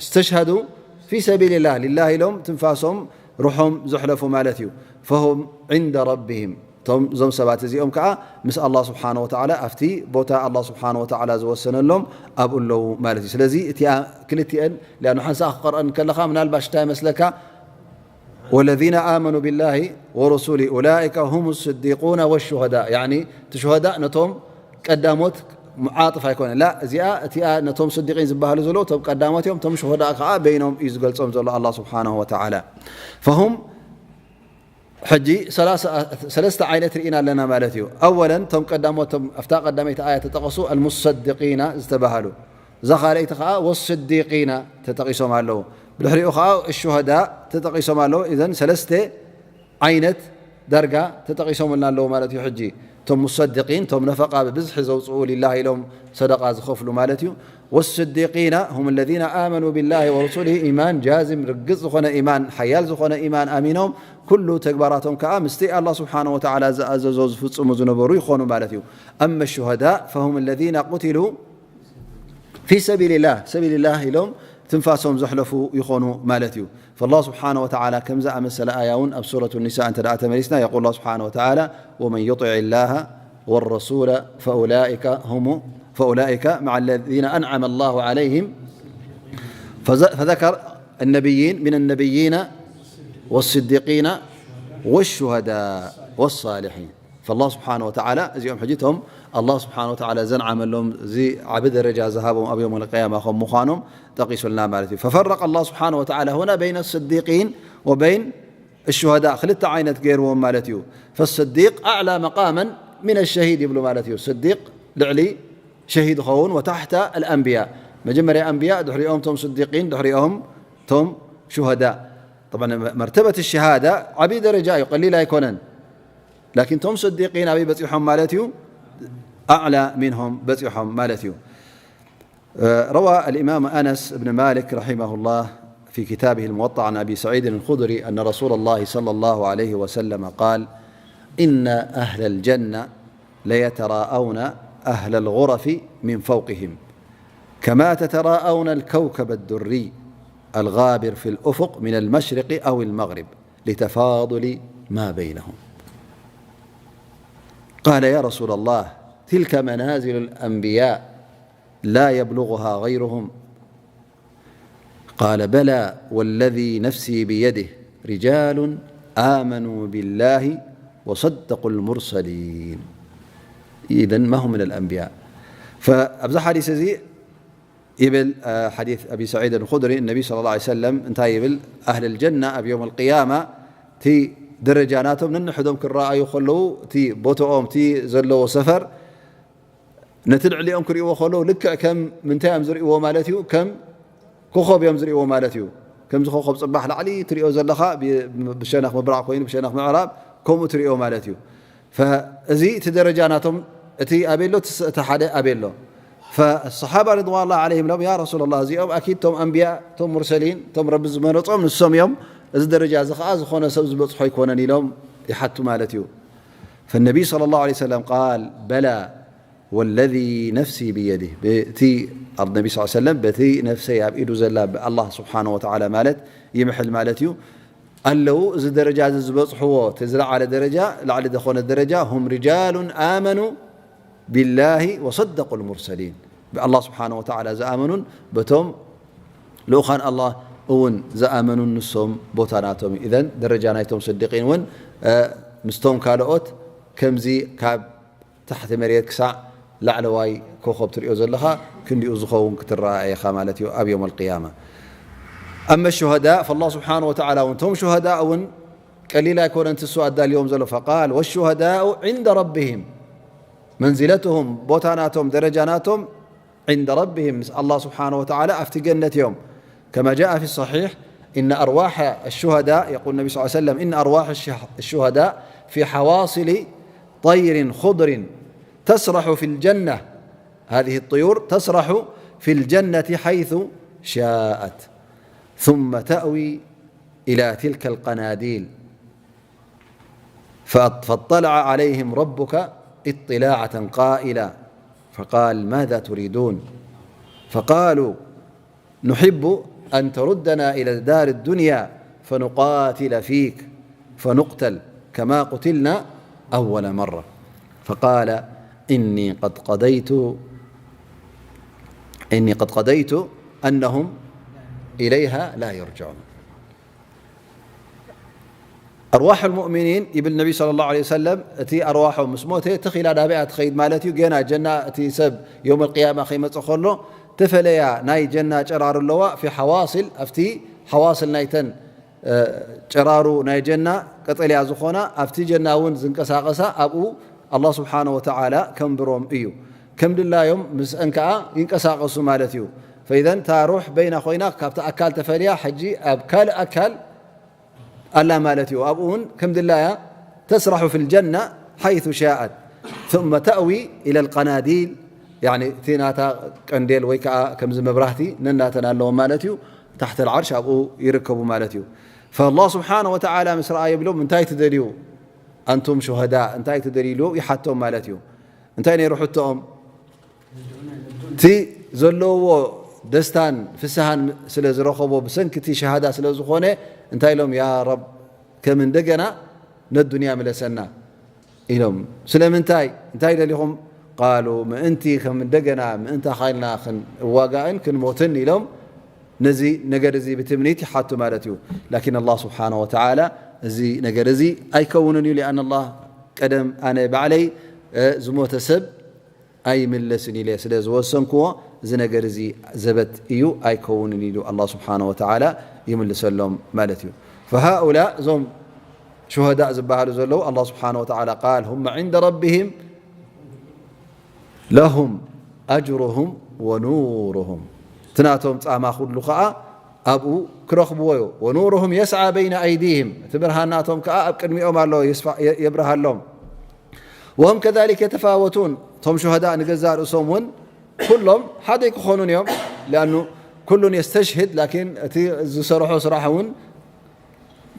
استشهدوا في سبيل الله ሊላህ ኢሎም ትንፋሶም ሩሖም ዘሕለፉ ማለት እዩ። فهم عند ربهم እቶም እዞም ሰባት እዚኦም ከኣ ምስ ኣላህ ስብሓነ ወተዓላ ኣብቲ ቦታ ኣላህ ስብሓነ ወተዓላ ዝወሰነሎም ኣብኡ ኣለዉ ማለት እዩ። ስለዚ እቲኣ ክልቲአን ሊኣኑ ሓንሳእ ክቐርአን ከለኻ ምናልባሽ እንታይ መስለካ? والذين آمنوا بالله ورسله أولئك هم الصديقون والشهداء يعني እቲ ሹሃዳእ ነቶም ቀዳሞት ዓጥፍ ኣይኮነ ላ እዚኣ እቲኣ ነቶም ስዲቂን ዝበሃሉ ዘለዉ እቶም ቀዳሞት እዮም። እቶም ሹሃዳእ ከዓ በይኖም እዩ ዝገልጾም ዘሎ ኣላህ ስብሓነሁ ወተዓላ። فهم ሕጂ ሰላሳ ሰለስተ ዓይነት ርኢና ኣለና ማለት እዩ። ኣወለን እቶም ቀዳሞት እቶም ኣብታ ቀዳመይቲ ኣያ ተጠቐሱ ኣልሙሰድቂና ዝተባሃሉ እዛ ካልኣይቲ ከዓ ወስዲቂና ተጠቒሶም ኣለዉ። ብድሕሪኡ ከዓ ሹሃዳ ተጠቒሶም ኣለዉ። እዘን ሰለስተ ዓይነት ዳርጋ ተጠቒሶምልና ኣለዉ ማለት እዩ። ሕጂ እቶም ሙሰድቂን እቶም ነፈቃ ብብዝሒ ዘውፅኡ ሊላህ ኢሎም ሰደቃ ዝኸፍሉ ማለት እዩ። ወስዲቂና ሁም ለዚነ ኣመኑ ቢላሂ ወሩሱሊሂ ኢማን ጃዝም ርግፅ ዝኾነ ኢማን ሓያል ዝኾነ ኢማን ኣሚኖም ኩሉ ተግባራቶም ከዓ ምስቲ ኣላህ ስብሓነሁ ወተዓላ ዝኣዘዞ ዝፍፅሙ ዝነበሩ ይኾኑ ማለት እዩ። ኣመ ሹሃዳ ፈሁም ለዚነ ቁትሉ ፊ ሰቢልላህ ሰቢልላህ ኢሎም ትንፋሶም ዘሕለፉ ይኾኑ ማለት እዩ። فالله سبحانه وتعالى كم زعم سلا آياون أب سورة النساء أنت دعت مريسنا، يقول الله سبحانه وتعالى: "ومن يطع الله والرسول فأولئك هم، فأولئك مع الذين أنعم الله عليهم". فذكر النبيين، من النبيين والصديقين والشهداء والصالحين. فالله سبحانه وتعالى እዚኦም ሕጂ እቶም الله سبحانه وتعالى ዘንዓመሎም እዚ ዓቢ ደረጃ ዝሃቦም ኣብ يوم القيامة ከም ምዃኖም ጠቂሱልና ማለት እዩ። ففرق الله سبحانه وتعالى هنا بين الصديقين وبين الشهداء ክልተ ዓይነት ገይርዎም ማለት እዩ። فالصديق أعلى مقاما من الشهيد ይብሉ ማለት እዩ። ስዲቅ ልዕሊ ሸሂድ ኸውን وتحت الأنبياء መጀመርያ ኣንብያ ድሕሪኦም ቶም ስዲቂን ድሕሪኦም ቶም شهداء. طبعا መርተበት الشهادة ዓብዪ ደረጃ እዩ፣ ቀሊል ኣይኮነን። لكن ቶም ስዲቂን ኣበይ በፂሖም ማለት እዩ؟ أعلى منهم በፂሖም ማለት እዩ። روى الإمام أنس بن مالك رحمه الله في كتابه الموطأ عن أبي سعيد الخدري أن رسول الله صلى الله عليه وسلم قال: "إن أهل الجنة ليتراءون أهل الغرف من فوقهم، كما تتراءون الكوكب الدري الغابر في الأفق من المشرق أو المغرب، لتفاضل ما بينهم." قال: "يا رسول الله، تلك منازل الأنبياء لا يبلغها غيرهم؟" قال: "بلى، والذي نفسي بيده، رجال آمنوا بالله وصدقوا المرسلين." إذن ما هم من الأنبياء؟ فأبزا حديث زي يبل، آه، حديث أبي سعيد الخدري، النبي صلى الله عليه وسلم انتهى يبل: "أهل الجنة أب يوم القيامة تي درجة ناتهم ننحدهم كالرأي خلو تي بوتوهم تي زلو سفر." ነቲ ልዕሊኦም ክርእይዎ ከለዉ ልክዕ ከም ምንታይ እዮም ዝርእይዎ ማለት እዩ? ከም ኮኾብ እዮም ዝርእይዎ ማለት እዩ። ከምዚ ኮኾብ ጽባሕ ላዕሊ ትርእዮ ዘለኻ ብ-፣ ብሸነኽ ምብራቕ ኮይኑ ብሸነኽ ምዕራብ ከምኡ ትርእዮ ማለት እዩ። ፈ-፣ እዚ እቲ ደረጃ ናቶም እቲ ኣበይ ኣሎ? እቲ ስ-፣ እቲ ሓደ ኣበይ ኣሎ? ፈሰሓባ ሪድዋኑላሂ ዓለይሂም ኢሎም፣ "ያ ረሱለላህ፣ እዚኦም ኣኪድ ቶም ኣንብያ፣ ቶም ሙርሰሊን፣ ቶም ረቢ ዝመረጾም ንሶም እዮም። እዚ ደረጃ እዚ ኸኣ ዝኾነ ሰብ ዝበጽሖ ኣይኮነን" ኢሎም ይሓቱ ማለት እዩ። ፈነቢይ ሰለላሁ ዐለይሂ ወሰለም ቃል፣ በላ ወለዚ ነፍሲ ብየዲህ፣ በቲ ኣብ ነቢ ስ ሰለም በቲ ነፍሰይ ኣብ ኢዱ ዘላ ብኣላህ ስብሓነ ወተዓላ ማለት ይምሕል ማለት እዩ። ኣለዉ እዚ ደረጃ እዚ ዝበጽሕዎ፣ እቲ ዝለዓለ ደረጃ፣ ላዕሊ ዝኾነ ደረጃ፣ ሁም ሪጃሉን ኣመኑ ቢላሂ ወሰደቁ ልሙርሰሊን፣ ብኣላህ ስብሓነ ወተዓላ ዝኣመኑን በቶም ልኡኻን ኣላህ እውን ዝኣመኑን ንሶም ቦታ ናቶም እዩ። ኢዘን ደረጃ ናይቶም ስዲቂን እውን፣ እ፣ ምስቶም ካልኦት ከምዚ ካብ ታሕቲ መሬት ክሳዕ ላዕለዋይ ኮኸብ ትሪኦ ዘለኻ ክንዲኡ ዝኸውን ክትረኣ ኢኻ ማለት እዩ ኣብ የውም ኣልቅያማ። ኣመ ሹሃዳ ፈላህ ስብሓነ ወተዓላ እውን፣ እቶም ሹሃዳ እውን ቀሊል ኣይኮነን ትሱ ኣዳልዮም ዘሎ። ፈቃል ወሹሃዳኡ ዕንደ ረቢሂም መንዚለትሁም፣ ቦታ ናቶም፣ ደረጃ ናቶም፣ ዕንደ ረቢሂም፣ ምስ ኣላህ ስብሓነ ወተዓላ ኣብቲ ገነት እዮም። ከማ ጃአ ፊ ሰሒሕ፣ ኢነ ኣርዋሐ ኣሹሃዳ፣ የቁል ነቢ ስ ሰለም፣ ኢነ ኣርዋሐ ኣሹሃዳ ፊ ሓዋሲሊ ጠይሪን ኹድሪን ተስረሑ ፊ ልጀና። ሃዚህ ጥዩር ተስረሑ ፊ ልጀነቲ ሓይሱ ሻአት ثم تأوي إلى تلك القناديل فاطلع عليهم ربك اطلاعة قائلا فقال ماذا تريدون؟ فقالوا نحب أن تردنا إلى دار الدنيا فنقاتل فيك فنقتل كما قتلنا أول مرة. فقال إني قد قضيت إني قد قضيت أنهم إليها لا يرجعون. ኣርዋሕ ልሙእሚኒን ይብል ነቢ ሰለላሁ ዐለይሂ ወሰለም፣ እቲ ኣርዋሖም ምስ ሞተ ትኺላ ናበይኣ ትኸይድ ማለት እዩ። ገና ጀና እቲ ሰብ የውም ኣልቅያማ ከይመጽእ ከሎ ተፈለያ ናይ ጀና ጨራሩ ኣለዋ። ፊ ሓዋስል፣ ኣብቲ ሓዋስል ናይተን፣ እ፣ ጨራሩ ናይ ጀና ቀጠልያ ዝኾና፣ ኣብቲ ጀና እውን ዝንቀሳቐሳ ኣብኡ ኣላህ ስብሓነ ወተዓላ ከንብሮም እዩ። ከም ድላዮም ምስአን ከኣ ይንቀሳቐሱ ማለት እዩ። ፈኢዘን እታ ሩሕ በይና ኮይና ካብቲ ኣካል ተፈልያ ሕጂ ኣብ ካልእ ኣካል ኣላ ማለት እዩ። ኣብኡ እውን ከም ድላያ ተስራሑ ፊ ልጀና ሓይሱ ሻአት ثم تأوي إلى القناديل፣ ያኒ እቲ ናታ ቀንዴል ወይ ከዓ ከምዚ መብራህቲ ነናተን ኣለዎም ማለት እዩ። ታሕተ ልዓርሽ ኣብኡ ይርከቡ ማለት እዩ። ፈላህ ስብሓነ ወተዓላ ምስ ረኣ ይብሎም እንታይ ትደልዩ? ኣንቱም ሹሃዳ እንታይ ትደልዩ ኢሉ ይሓቶም ማለት እዩ። እንታይ ነይሩ ሕቶኦም? እቲ ዘለውዎ ደስታን ፍስሃን ስለ ዝረኸቦ ብሰንኪ እቲ ሸሃዳ ስለ ዝኾነ እንታይ ኢሎም? ያ ረብ ከም እንደገና ነዱንያ ምለሰና ኢሎም። ስለምንታይ? እንታይ ደሊኹም? ቃሉ ምእንቲ ከም እንደገና ምእንታኻ ኢልና ክንዋጋእን ክንሞትን ኢሎም ነዚ ነገር እዚ ብትምኒት ይሓቱ ማለት እዩ። ላኪን ኣላህ ስብሓነሁ ወተዓላ እዚ ነገር እዚ ኣይከውንን እዩ። ሊኣን ኣላህ ቀደም ኣነ ባዕለይ ዝሞተ ሰብ ኣይምለስን ኢለ ስለ ዝወሰንክዎ እዚ ነገር እዚ ዘበት እዩ ኣይከውንን ኢሉ ኣላህ ስብሓነሁ ወተዓላ ይምልሰሎም ማለት እዩ። ፈሃኡላ እዞም ሹሃዳእ ዝበሃሉ ዘለዉ ኣላህ ስብሓነሁ ወተዓላ ቃል ሁመ ዒንደ ረቢሂም ለሁም ኣጅሩሁም ወኑሩሁም እቲ ናቶም ጻማ ኩሉ ኸዓ ኣብኡ ክረኽብዎ እዩ። ወኑሩሁም የስዓ በይነ ኣይዲሂም እቲ ብርሃን ናቶም ከዓ ኣብ ቅድሚኦም ኣሎ የብርሃሎም። ወሁም ከዛሊክ የተፋወቱን እቶም ሹሃዳእ ንገዛእ ርእሶም እውን ኩሎም ሓደ ኣይክኾኑን እዮም። ሊኣኑ ኩሉን የስተሽህድ ላኪን እቲ ዝሰርሖ ስራሕ እውን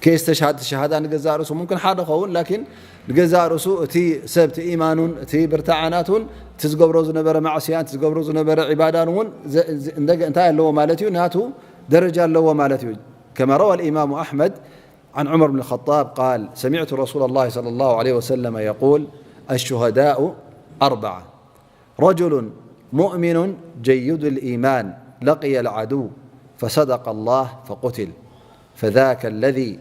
ከየስተሽሃድ ሸሃዳ ንገዛእ ርእሱ ሙምክን ሓደ ኸውን ላኪን ንገዛእ ርእሱ እቲ ሰብ እቲ ኢማኑን እቲ ብርታዓናት እውን እቲ ዝገብሮ ዝነበረ ማዕስያን እቲ ዝገብሮ ዝነበረ ዒባዳን እውን እንታይ ኣለዎ ማለት እዩ ናቱ ደረጃ ኣለዎ ማለት እዩ። كما روى الإمام أحمد عن عمر بن الخطاب قال سمعت رسول الله صلى الله عليه وسلم يقول الشهداء أربعة رجل مؤمن جيد الإيمان لقي العدو فصدق الله فقتل فذاك الذي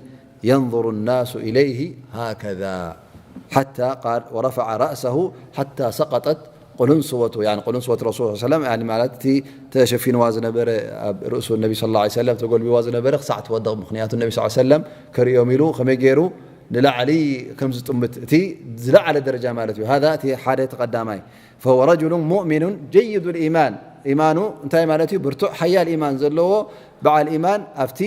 ينظر الناس إليه هكذا حتى قال ورفع رأسه حتى سقطت قلنسوة يعني قلنسوة الرسول صلى الله عليه وسلم يعني ማለት ተሸፊንዋ ዝነበረ ኣብ ርእሱ ነቢ صلى الله عليه وسلم ተጎልቢዋ ዝነበረ ክሳዕ ትወድቕ ምክንያቱ ነቢ صلى الله عليه وسلم ከርእዮም ኢሉ ከመይ ገይሩ ንላዕሊ ከም ዝጥምት እቲ ዝለዓለ ደረጃ ማለት እዩ። هذا እቲ ሓደ ተቐዳማይ فهو رجل مؤمن جيد الإيمان ኢማኑ እንታይ ማለት እዩ? ብርቱዕ ሓያል ኢማን ዘለዎ በዓል ኢማን ኣብቲ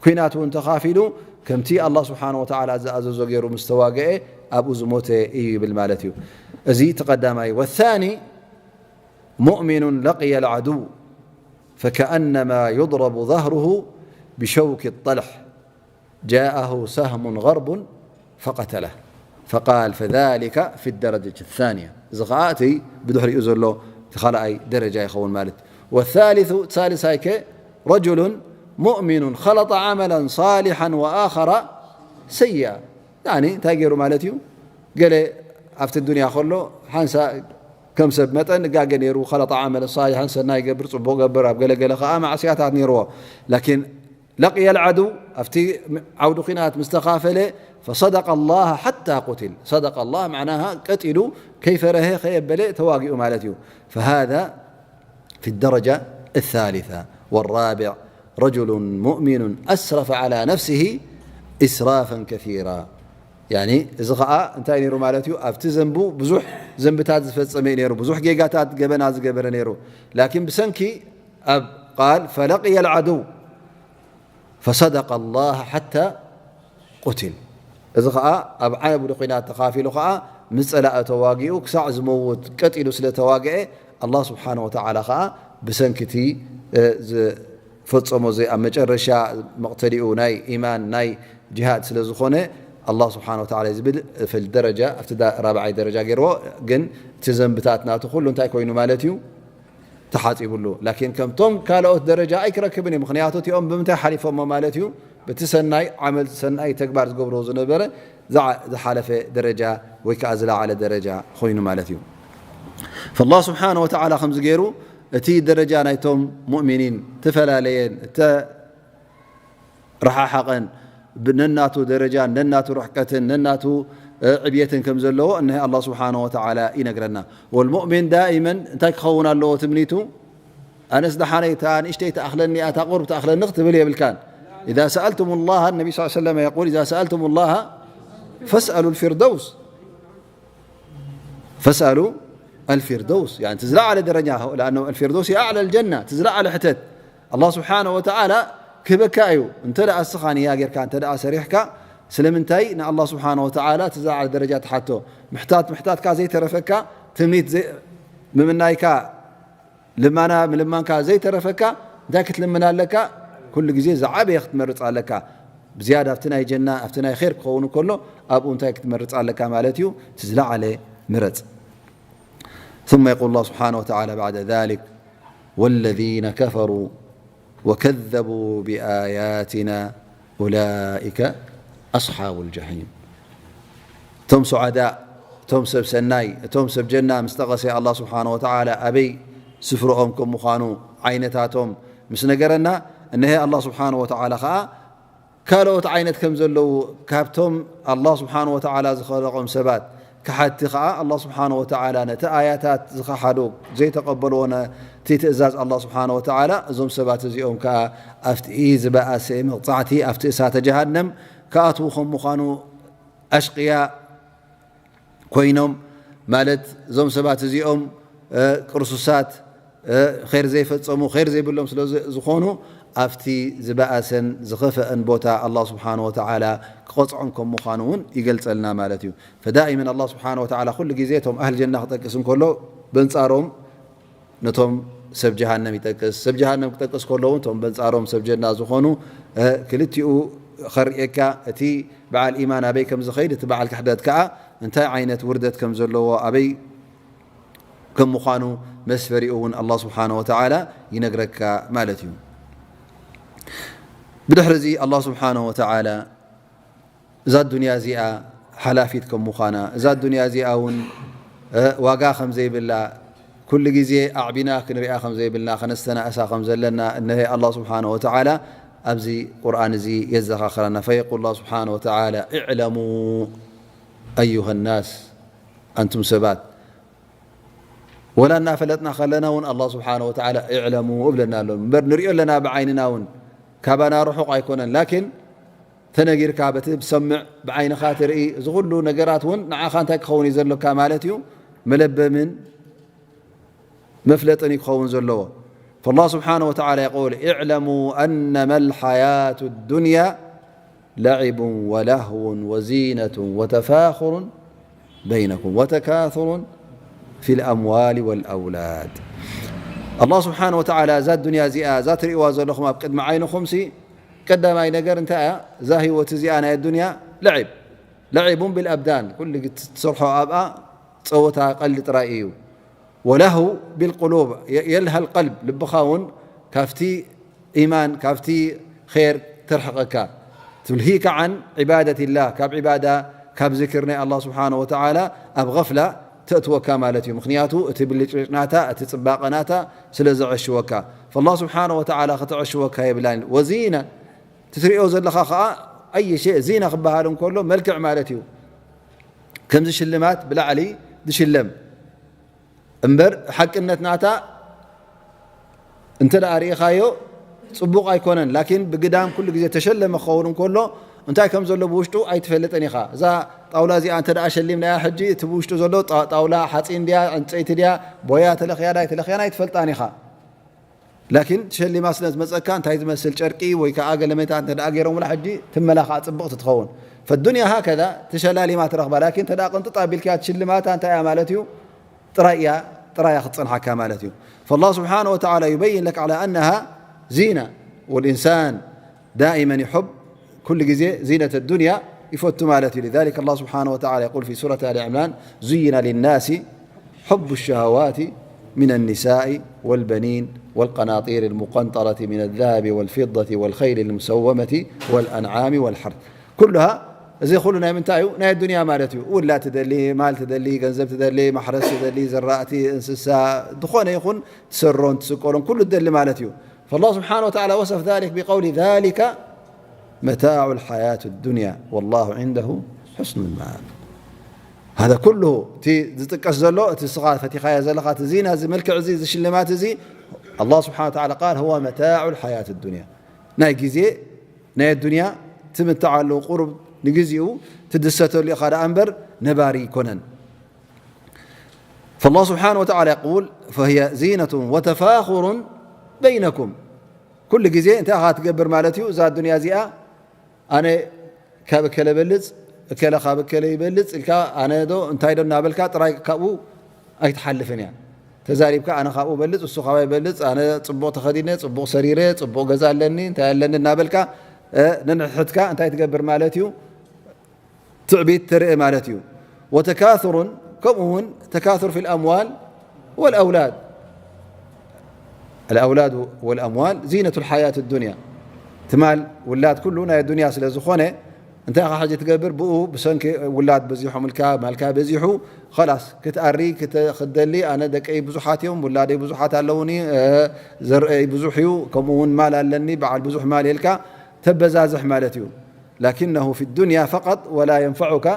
ኲናት እውን ተኻፊሉ ከምቲ ኣላህ ስብሓነ ወተዓላ ዝኣዘዞ ገይሩ ምስ ተዋግአ ኣብኡ ዝሞተ እዩ ይብል ማለት እዩ። እዚ እቲ ቀዳማይ። ወታኒ ሙእሚኑን ለቅየ ልዓድው ፈከኣነማ ዩድረቡ ظهره ብሸውኪ ጠልሕ جاءه سهم غرب فقتله فقال فذلك في الدرجة الثانية እዚ ኸዓ እቲ ብድሕሪኡ ዘሎ እቲ ካልኣይ ደረጃ ይኸውን ማለት والثالث ሳልሳይ ከ رجل مؤمن خلط عملا صالحا وآخر سيئا يعني እንታይ ገይሩ ማለት እዩ ገለ ኣብቲ ዱንያ ከሎ ሓንሳ ከም ሰብ መጠን ጋገ ነይሩ خلط عملا صالحا ሰናይ ገብር ፅቡቕ ገብር ኣብ ገለገለ ኸዓ ማዕስያታት ነይርዎ لكن لقي العدو ኣብቲ ዓውዲ ኲናት ምስ ተኻፈለ فصدق الله حتى قتل صدق الله معناها ቀጢሉ ከይፈረሀ ከየበለ ተዋጊኡ ማለት እዩ فهذا في الدرجة الثالثة والرابع رجل مؤمن أسرف على نفسه إسرافا كثيرا يعني እዚ ኸዓ እንታይ ነይሩ ማለት እዩ ኣብቲ ዘንቡ ብዙሕ ዘንብታት ዝፈጸመ እዩ ነይሩ ብዙሕ ጌጋታት ገበና ዝገበረ ነይሩ لكن ብሰንኪ ኣብ قال فلقي العدو فصدق الله حتى قتل እዚ ኸዓ ኣብ ዓውዲ ኲናት ተኻፊሉ ኸዓ ምስ ጸላኢ ተዋጊኡ ክሳዕ ዝመውት ቀጢሉ ስለ ተዋግአ ኣላህ ስብሓነ ወተዓላ ኸዓ ብሰንኪ እቲ ዝፈጸሞ እዚ ኣብ መጨረሻ መቕተሊኡ ናይ ኢማን ናይ ጅሃድ ስለ ዝኾነ ኣላህ ስብሓነ ወተዓላ ዝብል في الدرجة ኣብቲ ራብዓይ ደረጃ ገይርዎ ግን እቲ ዘንብታት ናቱ ኩሉ እንታይ ኮይኑ ማለት እዩ ተሓፂብሉ ላኪን ከምቶም ካልኦት ደረጃ ኣይክረክብን እዩ ምክንያቱ እቲኦም ብምንታይ ሓሊፎሞ ማለት እዩ በቲ ሰናይ ዓመል ሰናይ ተግባር ዝገብሮ ዝነበረ ዝሓለፈ ደረጃ ወይ ከዓ ዝለዓለ ደረጃ ኮይኑ ማለት እዩ فالله سبحانه وتعالى ከምዚ ገይሩ እቲ ደረጃ ናይቶም ሙእሚኒን ተፈላለየን እተ ረሓሓቐን ነናቱ ደረጃን ነናቱ ርሕቀትን ነናቱ ዕብየትን ከም ዘለዎ እነሀ ኣላህ ስብሓነ ወተዓላ ይነግረና። ወልሙእሚን ዳኢመን እንታይ ክኸውን ኣለዎ ትምኒቱ? ኣነስ ደሓነይ እታ ንእሽተይ ትኣኽለኒ እያ፣ እታ ቁሩብ ትኣኽለኒ ክትብል የብልካን። إذا سألتم الله النبي صلى الله عليه وسلم يقول إذا سألتم الله فاسألوا الفردوس فاسألوا الفردوس يعني እቲ ዝለዓለ ደረጃ لأنه الفردوس هي أعلى الجنة እቲ ዝለዓለ ሕተት ኣላህ ስብሓነ ወተዓላ ክህበካ እዩ። እንተ ደኣ እስኻ ንያ ጌርካ እንተ ደኣ ሰሪሕካ ስለምንታይ ንኣላህ ስብሓነ ወተዓላ እቲ ዝለዓለ ደረጃ ትሓቶ? ምሕታት ምሕታትካ ዘይተረፈካ ትምኒት ምምናይካ ልማና ምልማንካ ዘይተረፈካ እንታይ ክትልምን ኣለካ? ኩሉ ግዜ ዝዓበየ ክትመርጽ ኣለካ። ብዝያዳ ኣብቲ ናይ ጀና ኣብቲ ናይ ር ክኸውን ከሎ ኣብኡ እንታይ ክትመርጽ ኣለካ ማለት እዩ? እቲ ዝለዓለ ምረጽ። ثم يقول الله سبحانه وتعالى بعد ذلك والذين كفروا وكذبوا بآياتنا أولئك أصحاب الجحيم። እቶም ሱዓዳእ፣ እቶም ሰብ ሰናይ፣ እቶም ሰብ ጀና ምስ ጠቐሰ ኣላህ ስብሓነ ወተዓላ ኣበይ ስፍርኦም ከም ምዃኑ ዓይነታቶም ምስ ነገረና፣ እነሀ ኣላህ ስብሓነ ወተዓላ ኸዓ ካልኦት ዓይነት ከም ዘለዉ፣ ካብቶም ኣላህ ስብሓነ ወተዓላ ዝኸለቖም ሰባት ክሓቲ ኸዓ፣ ኣላህ ስብሓነ ወተዓላ ነቲ ኣያታት ዝኸሓዱ፣ ዘይተቐበልዎ፣ ነቲ ትእዛዝ ኣላህ ስብሓነ ወተዓላ፣ እዞም ሰባት እዚኦም ከኣ ኣብቲ ዝበኣሰ መቕጻዕቲ፣ ኣብቲ እሳተ ጀሃነም ክኣትዉ ከም ምዃኑ፣ ኣሽቅያ ኮይኖም፣ ማለት እዞም ሰባት እዚኦም፣ እ፣ ቅርሱሳት፣ እ፣ ኸይር ዘይፈጸሙ፣ ኸይር ዘይብሎም ስለ ዝ-፣ ዝኾኑ፣ ኣብቲ ዝበኣሰን ዝኸፈአን ቦታ ኣላህ ስብሓነ ወተዓላ ክቐጽዖም ከም ምዃኑ እውን ይገልጸልና ማለት እዩ። ፈዳኢመን ኣላህ ስብሓነ ወተዓላ ኩሉ ግዜ እቶም ኣህል ጀና ክጠቅስ እንከሎ፣ በንጻሮም ነቶም ሰብ ጀሃነም ይጠቅስ። ሰብ ጀሃነም ክጠቅስ ከሎ እውን እቶም በንጻሮም ሰብ ጀና ዝኾኑ፣ እ፣ ክልቲኡ ኸርእየካ፣ እቲ በዓል ኢማን ኣበይ ከም ዝኸይድ፣ እቲ በዓል ክሕደት ከኣ እንታይ ዓይነት ውርደት ከም ዘለዎ፣ ኣበይ ከም ምዃኑ መስፈሪኡ እውን ኣላህ ስብሓነ ወተዓላ ይነግረካ ማለት እዩ። ብድሕሪ እዚ ኣላህ ስብሓነ ወተዓላ እዛ ዱንያ እዚኣ ሓላፊት ከም ምዃና፣ እዛ ዱንያ እዚኣ እውን፣ እ፣ ዋጋ ከም ዘይብላ፣ ኩሉ ግዜ ኣዕቢና ክንሪኣ ከም ዘይብልና፣ ከነስተናእሳ ከም ዘለና፣ እነሀ ኣላህ ስብሓነ ወተዓላ ኣብዚ ቁርኣን እዚ የዘኻኽረና። ፈየቁል ኣላህ ስብሓነ ወተዓላ፣ "እዕለሙ ኣዩሃ ናስ፣ ኣንቱም ሰባት"፣ ወላ እናፈለጥና ከለና እውን ኣላህ ስብሓነ ወተዓላ "እዕለሙ" እብለና ኣሎ። እምበር ንሪኦ ኣለና ብዓይንና እውን፣ ካባና ርሑቕ ኣይኮነን። ላኪን ተነጊርካ፣ በቲ ትሰምዕ፣ ብዓይንኻ ትርኢ፣ እዚ ኩሉ ነገራት እውን ንዓኻ እንታይ ክኸውን እዩ ዘሎካ ማለት እዩ? መለበምን መፍለጥን እዩ ክኸውን ዘለዎ። فالله سبحانه وتعالى يقول: "اعلموا أنما الحياة الدنيا لعب ولهو وزينة وتفاخر بينكم وتكاثر في الأموال والأولاد." ኣላህ ስብሓነ ወተዓላ እዛ ዱንያ እዚኣ፣ እዛ ትርእይዋ ዘለኹም ኣብ ቅድሚ ዓይንኹምሲ፣ ቀዳማይ ነገር እንታይ እያ? እዛ ህይወት እዚኣ ናይ ኣዱንያ ለዒብ፣ ለዒቡን ቢልኣብዳን፣ ኩሉ ግዜ ትሰርሖ ኣብኣ ጸወታ፣ ቀልዲ ጥራይ እዩ። ወላሁ ቢልቁሉብ፣ የ-፣ የልሃ ልቀልብ፣ ልብኻ እውን ካብቲ ኢማን፣ ካብቲ ኼር ተርሕቐካ። ቱልሂከ ዓን ዒባደቲላህ፣ ካብ ዒባዳ፣ ካብ ዝክር ናይ ኣላህ ስብሓነ ወተዓላ ኣብ ገፍላ ተእትወካ ማለት እዩ። ምኽንያቱ እቲ ብልጭልጭ ናታ፣ እቲ ጽባቐ ናታ ስለ ዘዐሽወካ። ፈላህ ስብሓነ ወተዓላ ከተዐሽወካ የብላን። ወዚና፣ ትትሪኦ ዘለኻ ኸዓ ኣይ ሸእ ዚና ክበሃል እንከሎ መልክዕ ማለት እዩ። ከምዚ ሽልማት ብላዕሊ ዝሽለም እምበር ሓቅነት ናታ እንተ ደኣ ርኢኻዮ ጽቡቕ ኣይኮነን። ላኪን ብግዳም ኩሉ ግዜ ተሸለመ ክኸውን እንከሎ እንታይ ከም ዘሎ ብውሽጡ ኣይትፈልጥን ኢኻ። እዛ ጣውላ እዚኣ እንተ ደኣ ሸሊምናያ ሕጂ እቲ ብውሽጡ ዘሎ ጣ-፣ ጣውላ ሓጺን ድያ፣ ዕንጸይቲ ድያ፣ ቦያ ተለኽያ ዳይ ተለኽያን ኣይትፈልጣን ኢኻ። ላኪን ተሸሊማ ስለ ዝመጸካ እንታይ ዝመስል ጨርቂ ወይ ከኣ ገለመታት እንተ ደኣ ገይሮምላ ሕጂ ትመላኻዕ ጽብቕቲ ትኸውን። ፈዱንያ ሃከዛ ተሸላሊማ ትረኽባ። ላኪን እንተ ደኣ ቅንጥጥ ኣቢልካያ እቲ ሽልማታ እንታይ እያ ማለት እዩ? ጥራይ እያ፣ ጥራይ እያ ክትጸንሓካ ማለት እዩ። فالله سبحانه وتعالى يبين لك على أنها زينة، والإنسان دائما يحب ኩሉ ግዜ ዚነት ዱንያ ይፈቱ ማለት እዩ። لذلك الله سبحانه وتعالى يقول في سورة آل عمران: "زين للناس حب الشهوات من النساء والبنين والقناطير المقنطرة من الذهب والفضة والخيل المسومة والأنعام والحرث." ኩሉሃ፣ እዚ ኩሉ ናይ ምንታይ እዩ? ናይ ዱንያ ማለት እዩ። ውላ ትደሊ፣ ማል ትደሊ፣ ገንዘብ ትደሊ፣ ማሕረስ ትደሊ፣ ዘራእቲ፣ እንስሳ፣ ዝኾነ ይኹን ትሰሮን ትስቆሎን ኩሉ ትደሊ ማለት እዩ። فالله سبحانه وتعالى وصف ذلك بقول: "ذلك متاع الحياة الدنيا والله عنده حسن المآب." هذا كله، እቲ ዝጥቀስ ዘሎ፣ እቲ ንስኻ ፈቲኻዮ ዘለኻ፣ እቲ ዚና፣ እዚ መልክዕ፣ እዚ፣ እዚ ሽልማት፣ እዚ፣ ኣላህ ስብሓነ ወተዓላ ቃል: "هو متاع الحياة الدنيا." ናይ ግዜ ናይ ኣዱንያ ትምትዓሉ፣ ቁሩብ ንግዚኡ ትድሰተሉ ኢኻ ደኣ እምበር ነባሪ ኣይኮነን። فالله سبحانه وتعالى يقول: "فهي زينة وتفاخر بينكم." ኩሉ ግዜ እንታይ ኢኻ ትገብር ማለት እዩ? እዛ ኣዱንያ እዚኣ ኣነ ካብ እከለ በልጽ፣ እከለ ካብ እከለ ይበልጽ ኢልካ፣ ኣነ ዶ እንታይ ዶ እናበልካ ጥራይ ካብኡ ኣይትሓልፍን እያ። ተዛሪብካ ኣነ ካብኡ በልጽ፣ እሱ ካባይ በልጽ፣ ኣነ ጽቡቕ ተኸዲነ፣ ጽቡቕ ሰሪረ፣ ጽቡቕ ገዛ ኣለኒ፣ እንታይ ኣለኒ እናበልካ፣ እ፣ ነንሕድሕድካ እንታይ ትገብር ማለት እዩ? ትዕቢት ተርኢ ማለት እዩ። ወተካሱሩን፣ ከምኡ እውን ተካሱር ፊል ኣምዋል ወል ኣውላድ። الأولاد والأموال زينة الحياة الدنيا. ትማል ውላድ ኩሉ ናይ ዱንያ ስለ ዝኾነ እንታይ ኢኻ ሕጂ ትገብር? ብኡ ብሰንኪ ውላድ በዚሖምልካ፣ ማልካ በዚሑ፣ ኸላስ ክትኣሪ ክተ-፣ ክትደሊ፣ ኣነ ደቀይ ብዙሓት እዮም፣ ውላደይ ብዙሓት ኣለውኒ፣ እ፣ ዘርእይ ብዙሕ እዩ፣ ከምኡ እውን ማል ኣለኒ፣ በዓል ብዙሕ ማል የልካ ተበዛዝሕ ማለት እዩ። لكنه في الدنيا فقط ولا ينفعك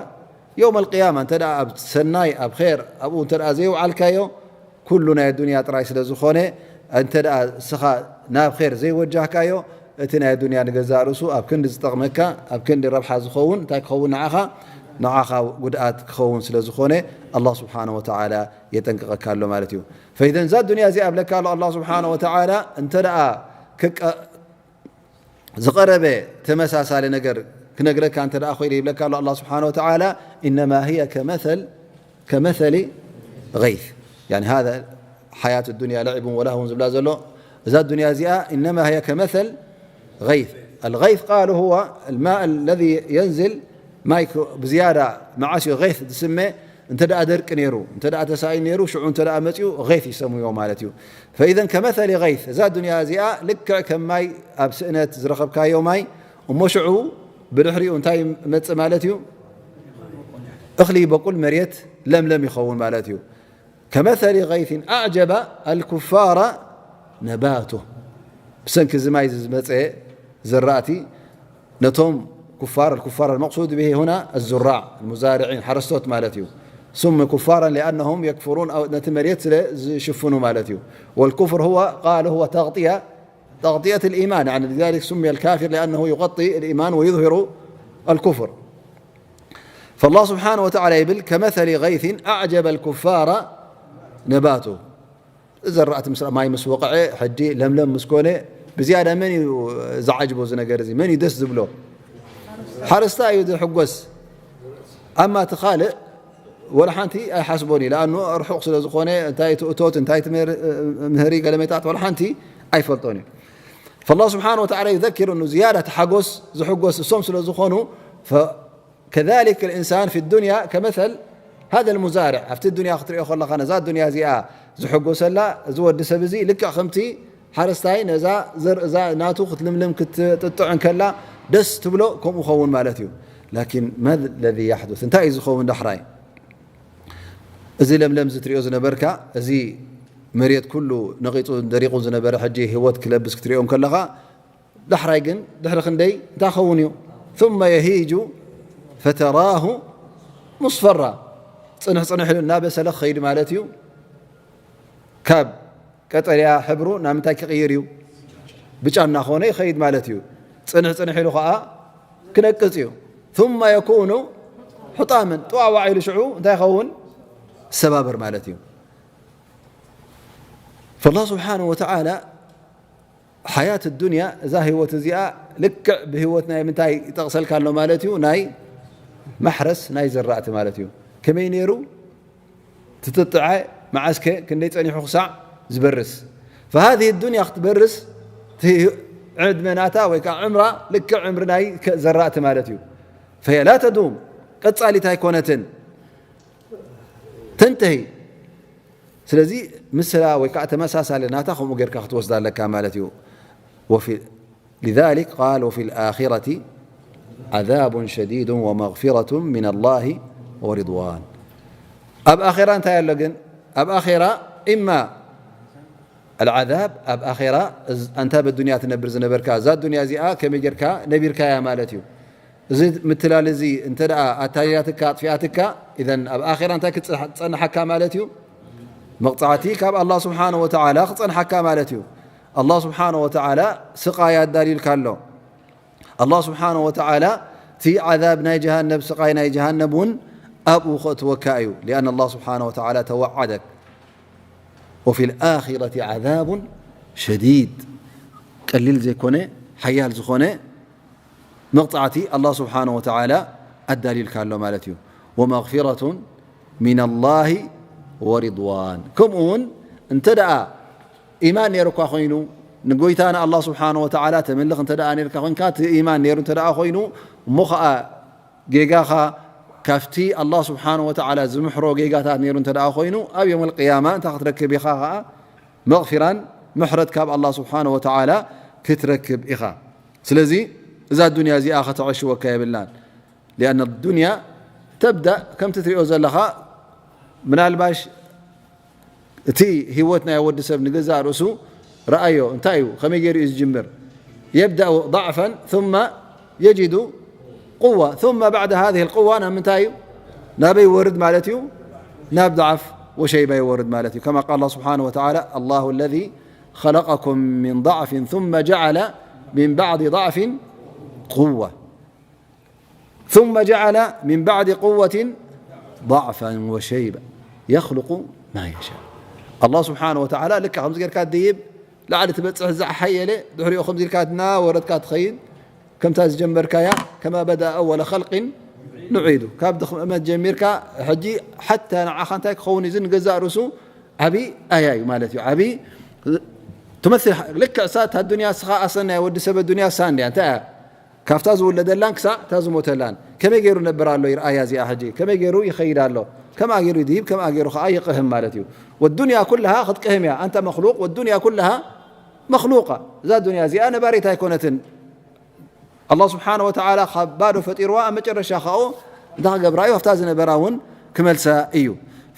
يوم القيامة. እንተ ደኣ ኣብ ሰናይ፣ ኣብ ኸይር፣ ኣብኡ እንተ ደኣ ዘይውዓልካዮ፣ ኩሉ ናይ ዱንያ ጥራይ ስለ ዝኾነ፣ እንተ ደኣ እስኻ ናብ ኸይር ዘይወጃህካዮ፣ እቲ ናይ ዱንያ ንገዛእ ርእሱ ኣብ ክንዲ ዝጠቕመካ፣ ኣብ ክንዲ ረብሓ ዝኸውን፣ እንታይ ክኸውን ንዓኻ? ንዓኻ ጉድኣት ክኸውን ስለ ዝኾነ፣ ኣላህ ስብሓነ ወተዓላ የጠንቅቐካ ኣሎ ማለት እዩ። ፈኢዘን እዛ ዱንያ እዚኣ እብለካ ኣሎ ኣላህ ስብሓነ ወተዓላ፣ እንተ ደኣ ክቀ-፣ ዝቐረበ ተመሳሳሊ ነገር ክነግረካ እንተ ደኣ ኮይነ ይብለካ ኣሎ ኣላህ ስብሓነ ወተዓላ፣ إنما هي كمثل، كمثل غيث. يعني هذا حياة الدنيا لعب ولهو ዝብላ ዘሎ፣ እዛ ዱንያ እዚኣ إنما هي كمثل غيث. الغيث قالوا هو الماء الذي ينزل، ማይ ክ-፣ ብዝያዳ መዓስ እዩ غيث ዝስመ? እንተ ደኣ ደርቂ ነይሩ፣ እንተ ደኣ ተሳኢኑ ነይሩ፣ ሽዑ እንተ ደኣ መጺኡ غيث ይሰምዮ ማለት እዩ። فإذا كمثل غيث، እዛ ዱንያ እዚኣ ልክዕ ከም ማይ ኣብ ስእነት ዝረኸብካዮ ማይ፣ እሞ ሽዑ ብድሕሪኡ እንታይ ይመጽእ ማለት እዩ? እኽሊ ይበቁል፣ መሬት ለምለም ይኸውን ማለት እዩ። كمثل غيث أعجب الكفار نباته. ብሰንኪ እዚ ማይ እዚ ዝመጸ ዘራእቲ ነቶም ኩፋር፣ الكفار المقصود به هنا الزراع المزارعين፣ ሓረስቶት ማለት እዩ። سموا كفارا لأنهم يكفرون، ነቲ መሬት ስለ ዝሽፍኑ ማለት እዩ። والكفر هو، قال هو تغطية، تغطية الإيمان، يعني لذلك سمي الكافر لأنه يغطي الإيمان ويظهر الكفر. فالله سبحانه وتعالى يقول: كمثل غيث أعجب الكفار نباته. እዚ ዘራእቲ ምስ ማይ ምስ ወቕዐ፣ ሕጂ ለምለም ምስ ኮነ፣ ብዝያዳ መን እዩ ዝዓጅቦ እዚ ነገር እዚ? መን እዩ ደስ ዝብሎ? ሓረስታይ እዩ ዝሕጎስ። ኣማ እቲ ካልእ ወላ ሓንቲ ኣይሓስቦን እዩ። ለኣኑ ርሑቕ ስለ ዝኾነ፣ እንታይ እቲ እቶት፣ እንታይ እቲ ምህር-፣ ምህሪ፣ ገለመታት ወላ ሓንቲ ኣይፈልጦን እዩ። فالله سبحانه وتعالى يذكر أنه زيادة ሓጎስ ዝሕጎስ እሶም ስለ ዝኾኑ፣ ف-، كذلك الإنسان في الدنيا كمثل هذا المزارع. ኣብቲ ዱንያ ክትሪኦ ከለኻ፣ ነዛ ዱንያ እዚኣ ዝሕጎሰላ፣ እዚ ወዲ ሰብ እዚ ልክዕ ከምቲ ሓረስታይ ነዛ ዘርእዛ ናቱ ክትልምልም ክትጥጥዕ እንከላ ደስ ትብሎ፣ ከምኡ ኸውን ማለት እዩ። لكن ما الذي يحدث؟ እንታይ እዩ ዝኸውን ዳሕራይ? እዚ ለምለም እዚ ትሪኦ ዝነበርካ፣ እዚ መሬት ኩሉ ነቒጹ ደሪቑ ዝነበረ፣ ሕጂ ህይወት ክለብስ ክትሪኦ እንከለኻ፣ ዳሕራይ ግን ድሕሪ ክንደይ እንታይ ክኸውን እዩ? ثم يهيج فتراه مصفرا. ጽንሕ ጽንሕ ኢሉ እናበሰለ ክኸይድ ማለት እዩ። ካብ ቀጠልያ ሕብሩ ናብ ምንታይ ክቕይር እዩ? ብጫ እናኾነ ይኸይድ ማለት እዩ። ጽንሕ ጽንሕ ኢሉ ኸዓ ክነቅጽ እዩ። ثم يكون حطاما። ጥዋዋዕ ኢሉ ሽዑ እንታይ ይኸውን? ሰባብር ማለት እዩ። فالله سبحانه وتعالى حياة الدنيا، እዛ ህይወት እዚኣ ልክዕ ብህይወት ናይ ምንታይ ይጠቕሰልካ ኣሎ ማለት እዩ? ናይ ማሕረስ፣ ናይ ዘራእቲ ማለት እዩ። ከመይ ነይሩ? ትጥጥዐ፣ መዓስከ፣ ክንደይ ጸኒሑ ክሳዕ ዝበርስ? فهذه الدنيا ክትበርስ፣ እቲ ዕድመ ናታ ወይ ከዓ ዕምራ ልክዕ ዕምሪ ናይ ከ-፣ ዘራእቲ ማለት እዩ። فهي لا تدوم، ቀጻሊት ኣይኮነትን፣ ተንተሂ። ስለዚ ምስላ ወይ ከዓ ተመሳሳሊ ናታ ከምኡ ጌርካ ክትወስዳ ኣለካ ማለት እዩ። وفي، لذلك قال: وفي الآخرة عذاب شديد ومغفرة من الله ورضوان. ኣብ ኣኼራ እንታይ ኣሎ ግን? ኣብ ኣኼራ إما العذاب، ኣብ ኣኼራ እዝ-፣ ኣንታ በዱንያ ትነብር ዝነበርካ፣ እዛ ዱንያ እዚኣ ከመይ ጌርካ ነቢርካያ ማለት እዩ። እዚ ምትላል እዚ እንተ ደኣ ኣታሊላትካ፣ ኣጥፊኣትካ፣ ኢዘን ኣብ ኣኼራ እንታይ ክጸንሓካ ማለት እዩ? መቕጻዕቲ ካብ ኣላህ ስብሓነ ወተዓላ ክጸንሓካ ማለት እዩ። ኣላህ ስብሓነ ወተዓላ ስቓይ ኣዳልዩልካ ኣሎ። ኣላህ ስብሓነ ወተዓላ እቲ ዓዛብ ናይ ጀሃነብ፣ ስቓይ ናይ ጀሃነብ እውን ኣብኡ ከእትወካ እዩ። لأن الله سبحانه وتعالى توعدك. وفي الآخرة عذاب شديد، ቀሊል ዘይኮነ ሓያል ዝኾነ መቕጻዕቲ ኣላህ ስብሓነ ወተዓላ ኣዳልዩልካ ኣሎ ማለት እዩ። ومغفرة من الله ورضوان። ከምኡ እውን እንተ ደኣ ኢማን ነይሩካ ኮይኑ፣ ንጎይታ ንኣላህ ስብሓነ ወተዓላ ተምልኽ እንተ ደኣ ነይርካ ኮይንካ፣ እቲ ኢማን ነይሩ እንተ ደኣ ኮይኑ፣ እሞ ኸዓ ጌጋኻ ካብቲ ኣላህ ስብሓነ ወተዓላ ዝምሕሮ ጌጋታት ነይሩ እንተ ደኣ ኮይኑ፣ ኣብ የውመል ቅያማ እንታይ ክትረክብ ኢኻ ኸዓ? መቕፊራን ምሕረት ካብ ኣላህ ስብሓነ ወተዓላ ክትረክብ ኢኻ። ስለዚ እዛ ዱንያ እዚኣ ከተዕሽወካ የብላን። ሊኣነ ዱንያ ተብዳእ ከምቲ ትሪኦ ዘለኻ፣ ምናልባሽ እቲ ህይወት ናይ ወዲ ሰብ ንገዛእ ርእሱ ረኣዮ። እንታይ እዩ? ከመይ ገይሩ እዩ ዝጅምር? የብዳእ ضعفا ثم يجد قوة ثم بعد هذه القوة ናብ ምንታይ እዩ? ናበይ ይወርድ ማለት እዩ? ናብ ضعف وشيبة ይወርድ ማለት እዩ። كما قال الله سبحانه وتعالى: الله الذي خلقكم من ضعف ثم جعل من بعد ضعف قوة ثم جعل من بعد قوة ضعفا وشيبة يخلق ما يشاء. ኣላህ ስብሓነ ወተዓላ ልክዕ ከምዚ ጌርካ ትድይብ፣ ላዕሊ ትበጽሕ፣ ዝሓየለ፣ ድሕሪኡ ከምዚ ኢልካ እናወረድካ ትኸይድ፣ ከምታ ዝጀመርካያ፣ كما بدأ أول خلق نعيده። ካብ ድኽመት ጀሚርካ ሕጂ ሓታ ንዓኻ እንታይ ክኸውን እዩ? እዚ ንገዛእ ርእሱ ዓቢ ኣያ እዩ ማለት እዩ። ዓቢ ትመስል ልክዕ እሳ እታ ዱንያ እስኻ ኣሰና ናይ ወዲ ሰብ ዱንያ እሳ እንድያ። እንታይ እያ? ካብታ ዝውለደላን ክሳዕ እታ ዝሞተላን ከመይ ገይሩ ነብር ኣሎ ይርኣያ እዚኣ ሕጂ። ከመይ ገይሩ ይኸይድ ኣሎ? ከምኣ ገይሩ ይድይብ፣ ከምኣ ገይሩ ከኣ ይቕህም ማለት እዩ። ወዱንያ ኩልሃ ክትቅህም እያ። ኣንተ መኽሉቕ ወዱንያ ኩልሃ መኽሉቃ። እዛ ዱንያ እዚኣ ነባሪት ኣይኮነትን። ኣላህ ስብሓነ ወተዓላ ካብ ባዶ ፈጢርዋ፣ ኣብ መጨረሻ ኻኡ እንታይ ክገብራ እዩ? ኣብታ ዝነበራ እውን ክመልሳ እዩ።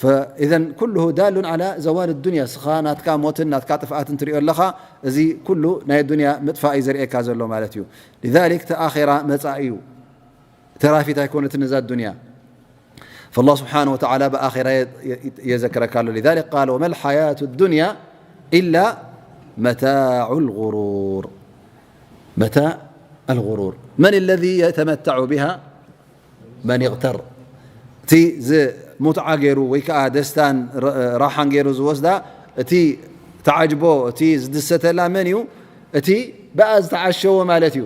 فإذا كله دال على زوال الدنيا። እስኻ ናትካ ሞትን ናትካ ጥፍኣትን ትሪኦ ኣለኻ፣ እዚ ኩሉ ናይ ዱንያ ምጥፋእ እዩ ዘርእየካ ዘሎ ማለት እዩ። لذلك እቲ ኣኼራ መጻኢ እዩ። ተራፊት ኣይኮነትን እዛ ዱንያ። فالله سبحانه وتعالى ብኣኼራ የ-፣ የ-፣ የዘክረካ ኣሎ። لذلك قال: وما الحياة الدنيا إلا متاع الغرور. متاع الغرور. من الذي يتمتع بها؟ من اغتر። እቲ ዝ-፣ ሙትዓ ገይሩ ወይ ከዓ ደስታን ር-፣ ራሓን ገይሩ ዝወስዳ፣ እቲ ተዓጅቦ፣ እቲ ዝድሰተላ መን እዩ? እቲ ብኣ ዝተዓሸወ ማለት እዩ።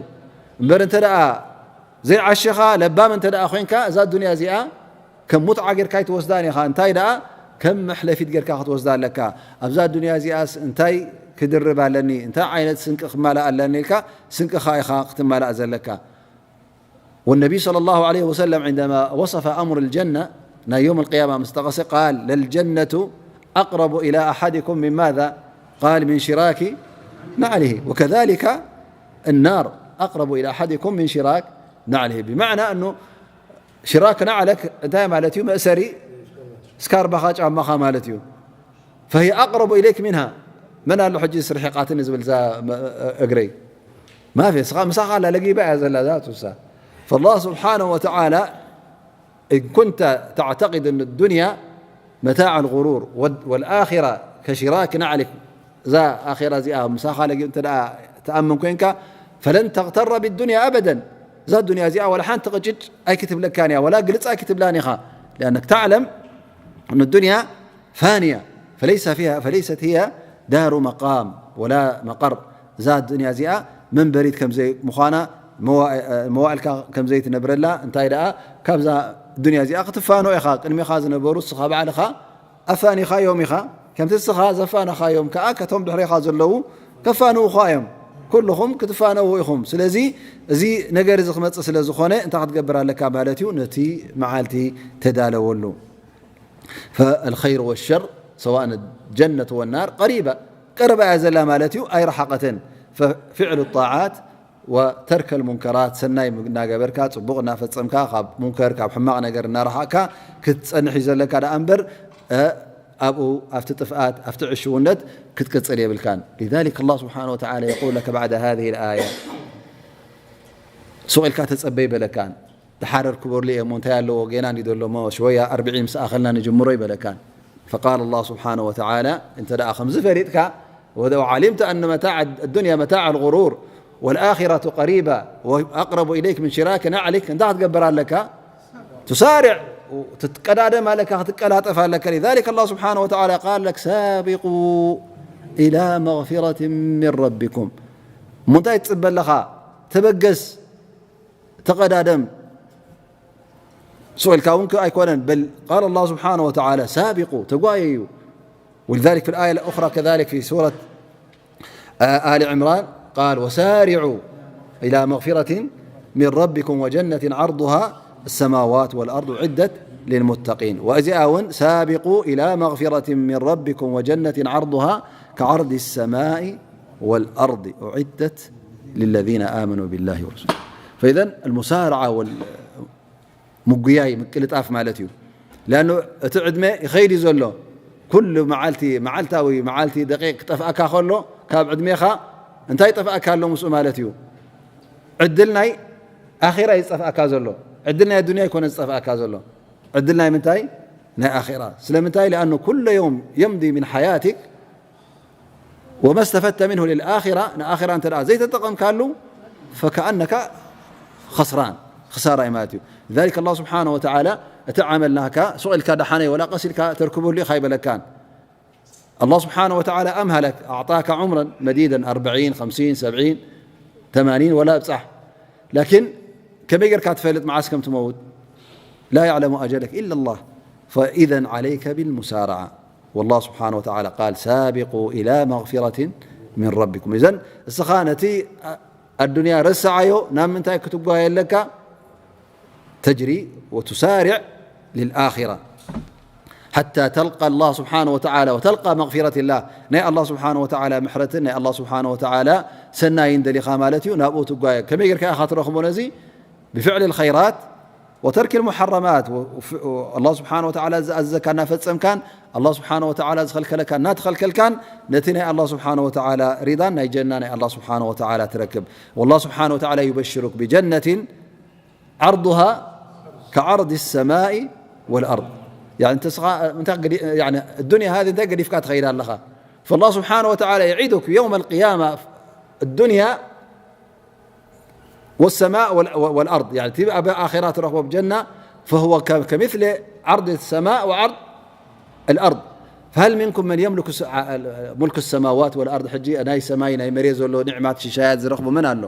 እምበር እንተ ደኣ ዘይዓሸኻ ለባም እንተ ደኣ ኮይንካ፣ እዛ ዱንያ እዚኣ ከም ሙትዓ ጌርካ ኣይትወስዳን ኢኻ። እንታይ ደኣ ከም መሕለፊት ጌርካ ክትወስዳ ኣለካ። ኣብዛ ዱንያ እዚኣስ እንታይ ክድርብ ኣለኒ፣ እንታይ ዓይነት ስንቂ ክማላእ ኣለኒ ኢልካ ስንቅኻ ኢኻ ክትማላእ ዘለካ። والنبي صلى الله عليه وسلم عندما وصف أمر الجنة ናይ يوم القيامة ምስ ጠቐሰ قال: للجنة أقرب إلى أحدكم من ماذا؟ قال: من شراك نعله. وكذلك النار أقرب إلى أحدكم من شراك نعله. بمعنى أنه شراك نعلك እንታይ ማለት እዩ? መእሰሪ ስካርባኻ ጫማኻ ማለት እዩ። فهي أقرب إليك منها. መን ኣሎ ሕጂ ስርሒቓትኒ ዝብል እዛ መ-፣ እግረይ? ما في። እስኻ ምሳኻ ኣላ ለጊባ እያ ዘላ ذات እሳ። فالله سبحانه وتعالى إن كنت تعتقد أن الدنيا متاع الغرور وال-، والآخرة كشراك نعلك، እዛ ኣኼራ እዚኣ ምሳኻ ለጊ-፣ እንተ ደኣ ትኣምን ኮይንካ، فلن تغتر بالدنيا أبدا። እዛ ዱንያ እዚኣ ወላ ሓንቲ ቅጭጭ ኣይክትብለካን እያ፣ ወላ ግልጽ ኣይክትብላን ኢኻ። لأنك تعلم أن الدنيا فانية، فليس فيها، فليست هي دار مقام ولا مقر. እዛ ዱንያ እዚኣ መንበሪት ከም ዘይምዃና፣ መዋ-፣ መዋእልካ ከም ዘይትነብረላ፣ እንታይ ደኣ ካብዛ ዱንያ እዚኣ ክትፋኖ ኢኻ። ቅድሚኻ ዝነበሩ እስኻ ባዕልኻ ኣፋኒኻዮም ኢኻ። ከምቲ እስኻ ዘፋነኻዮም ከኣ፣ ከቶም ድሕሬኻ ዘለዉ ከፋንዉኻ እዮም። ኩልኹም ክትፋነዉ ኢኹም። ስለዚ፣ እዚ ነገር እዚ ክመጽእ ስለ ዝኾነ፣ እንታይ ክትገብር ኣለካ ማለት እዩ? ነቲ መዓልቲ ተዳለወሉ። فالخير والشر سواء الجنة والنار قريبة، ቀረባ እያ ዘላ ማለት እዩ፣ ኣይረሓቐትን። ففعل الطاعات وترك المنكرات፣ ሰናይ እናገበርካ፣ ጽቡቕ እናፈጸምካ፣ ካብ ሙንከር፣ ካብ ሕማቕ ነገር እናረሓቕካ ክትጸንሕ እዩ ዘለካ ደኣ እምበር፣ እ፣ ኣብኡ፣ ኣብቲ ጥፍኣት፣ ኣብቲ ዕሽውነት ክትቅጽል የብልካን። لذلك الله سبحانه وتعالى يقول لك بعد هذه الآية، ሱቕ ኢልካ ተጸበ ይበለካን። ድሓር ክበሉ እየ እሞ እንታይ ኣለዎ፣ ጌና እንዲ ዘሎ እሞ ሽወያ ኣርብዒን ምስ ኣኸልና ንጅምሮ ይበለካን። فقال الله سبحانه وتعالى، እንተ ደኣ ከምዚ ፈሊጥካ፣ ولو علمت أن متاع الدنيا متاع الغرور والآخرة قريبة وأقرب إليك من شراك نعلك، እንታይ ክትገብር ኣለካ? تسارع، ትትቀዳደም ኣለካ፣ ክትቀላጠፍ ኣለካ። لذلك الله سبحانه وتعالى قال لك: سابقوا إلى مغفرة من ربكم. እሞ እንታይ ትጽበ ኣለኻ? ተበገስ። ተቐዳደም። ሱቕ ኢልካ እውን ኣይኮነን። بل قال الله سبحانه وتعالى: سابقوا، ተጓየዩ። ولذلك في الآية الأخرى كذلك في سورة، آه، آل عمران قال: وسارعوا إلى مغفرة من ربكم وجنة عرضها السماوات والأرض أعدت للمتقين. وأزئاون سابقوا إلى مغفرة من ربكم وجنة عرضها كعرض السماء والأرض أعدت للذين آمنوا بالله ورسوله. فإذا المسارعة والمقياي مقلطاف ማለት እዩ. لأنه እቲ ዕድመ ይኸይድ እዩ ዘሎ። ኩሉ መዓልቲ፣ መዓልታዊ መዓልቲ ደቂቕ ክጠፍኣካ ከሎ፣ ካብ ዕድሜኻ እንታይ ይጠፍኣካ ኣሎ ምስኡ ማለት እዩ? ዕድል ናይ ኣኺራ እዩ ዝጠፍኣካ ዘሎ። ዕድል ናይ ኣዱንያ ኣይኮነ ዝጠፍኣካ ዘሎ። ዕድል ናይ ምንታይ? ናይ ኣኺራ። ስለምንታይ? لأنه كل يوم يمضي من حياتك وما استفدت منه للآخرة، ንኣኺራ እንተ ደኣ ዘይተጠቐምካሉ فكأنك خسران، ክሳራ እዩ ማለት እዩ። لذلك الله سبحانه وتعالى እቲ ዓመል ናካ ሱቕ ኢልካ ደሓነይ ወላ ቀስ ኢልካ ተርክበሉ ኢኻ ኣይበለካን። الله سبحانه وتعالى أمهلك، أعطاك عمرا مديدا، أربعين، خمسين، سبعين، ثمانين ولا ابصح. لكن ከመይ ጌርካ ትፈልጥ መዓስ ከም ትመውት؟ لا يعلم أجلك إلا الله. فإذا عليك بالمسارعة. والله سبحانه وتعالى قال: سابقوا إلى مغفرة من ربكم. إذن እስኻ ነቲ ኣዱንያ ረስዓዮ፣ ናብ ምንታይ ክትጓየ ኣለካ? تجري وتسارع للآخرة حتى تلقى الله سبحانه وتعالى وتلقى مغفرة الله. ናይ ኣላህ ስብሓነ ወተዓላ ምሕረትን ናይ ኣላህ ስብሓነ ወተዓላ ሰናይን ደሊኻ ማለት እዩ፣ ናብኡ ትጓየ። ከመይ ጌርካ ኢኻ ትረኽቦ ነዚ? بفعل الخيرات وترك المحرمات። ኣላህ ስብሓነ ወተዓላ ዝኣዘዘካ እናፈጸምካን ኣላህ ስብሓነ ወተዓላ ዝኸልከለካ እናተኸልከልካን ነቲ ናይ ኣላህ ስብሓነ ወተዓላ ሪዳን ናይ ጀና ናይ ኣላህ ስብሓነ ወተዓላ ትረክብ። والله سبحانه وتعالى يبشرك بجنة عرضها كعرض السماء والأرض. يعني أنت سخا-، أنت قدي-، يعني الدنيا هذه أنت قد يفكات خير لها. فالله سبحانه وتعالى يعدك يوم القيامة الدنيا والسماء وال-، والأرض. يعني تبقى بآخرات رغبة بجنة، فهو ك-، كمثل عرض السماء وعرض الأرض. فهل منكم من يملك س-، ع-، ملك السماوات والأرض؟ ሕጂ ናይ ሰማይ ናይ መሬት ዘሎ ኒዕማት ሽሻያት ዝረኽቡ መን ኣሎ?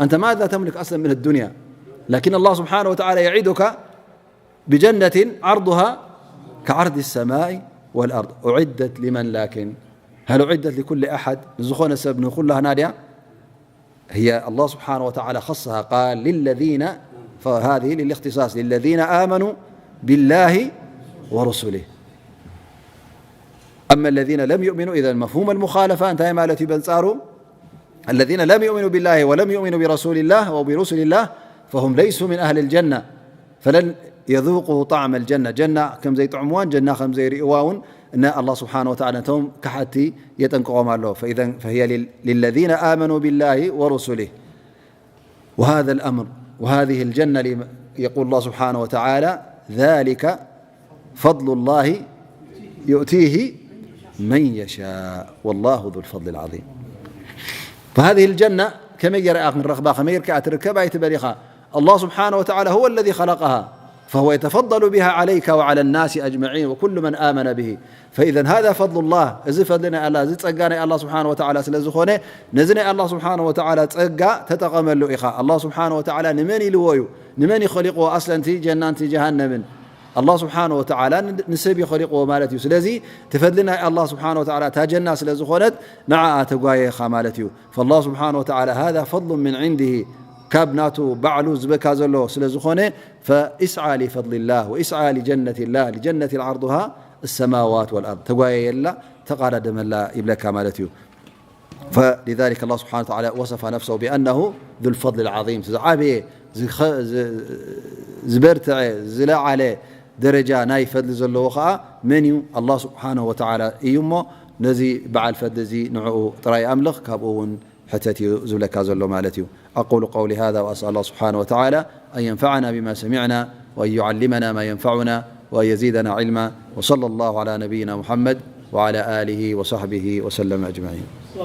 أنت ماذا تملك أصلًا من الدنيا؟ لكن الله سبحانه وتعالى يعدك بجنة عرضها كعرض السماء والأرض أعدت لمن، لكن هل أعدت لكل أحد؟ ንዝኾነ ሰብ ንኹላህና ድያ? هي الله سبحانه وتعالى خصها قال للذين، فهذه للاختصاص، للذين آمنوا بالله ورسله. أما الذين لم يؤمنوا، إذا مفهوم المخالفة እንታይ ማለት እዩ በንጻሩ? الذين لم يؤمنوا بالله ولم يؤمنوا برسول الله أو برسل الله فهم ليسوا من أهل الجنة فلن يذوقوا طعم الجنة. ጀና ከም ዘይጥዕምዋን ጀና ከም ዘይርእዋ እውን ን ኣላህ ስብሓነ ወተዓላ ነቶም ከሓድቲ የጠንቅቖም ኣሎ። فإذا فهي لل-، للذين آمنوا بالله ورسله. وهذا الأمر وهذه الجنة لم-، يقول الله سبحانه وتعالى: ذلك فضل الله يؤتيه من يشاء والله ذو الفضل العظيم. فهذه الجنة ከመይ ጌራ ኢኻ ክንረኽባ፣ ከመይ ጌርካ እያ ትርከብ ኣይትበል ኢኻ። الله سبحانه وتعالى هو الذي خلقها فهو يتفضل بها عليك وعلى الناس أجمعين وكل من آمن به. فإذا هذا فضل الله، እዚ ፈድሊ ናይ ኣላህ፣ እዚ ጸጋ ናይ ኣላህ ስብሓነ ወተዓላ ስለ ዝኾነ፣ ነዚ ናይ ኣላህ ስብሓነ ወተዓላ ጸጋ ተጠቐመሉ ኢኻ። ኣላህ ስብሓነ ወተዓላ ንመን ኢልዎ እዩ? ንመን እዩ ኸሊቕዎ? ኣስለን እቲ ጀናን እቲ ጀሃነምን ኣላህ ስብሓነ ወተዓላ ን-፣ ንሰብ እዩ ኸሊቕዎ ማለት እዩ። ስለዚ እቲ ፈድሊ ናይ ኣላህ ስብሓነ ወተዓላ እታ ጀና ስለ ዝኾነት ንዓኣ ተጓየ ኢኻ ማለት እዩ። فالله سبحانه وتعالى هذا فضل من عنده، ካብ ናቱ ባዕሉ ዝበካ ዘሎ ስለ ዝኾነ فاسعى لفضل الله واسعى لجنة الله، لجنة عرضها السماوات والأرض። ተጓየየላ፣ ተቓዳደመላ ይብለካ ማለት እዩ። فلذلك الله سبحانه وتعالى وصف نفسه بأنه ذو الفضل العظيم። ዝዓበየ፣ ዝኸ-፣ ዝ-፣ ዝበርትዐ፣ ዝለዓለ ደረጃ ናይ ፈድሊ ዘለዎ ኸኣ መን እዩ? ኣላህ ስብሓነሁ ወተዓላ እዩ እሞ ነዚ በዓል ፈድሊ እዚ ንዕኡ ጥራይ ኣምልኽ፣ ካብኡ እውን ሕተት እዩ ዝብለካ ዘሎ ማለት እዩ። أقول قولي هذا وأسأل الله سبحانه وتعالى أن ينفعنا بما سمعنا وأن يعلمنا ما ينفعنا وأن يزيدنا علما. وصلى الله على نبينا محمد وعلى آله وصحبه وسلم أجمعين.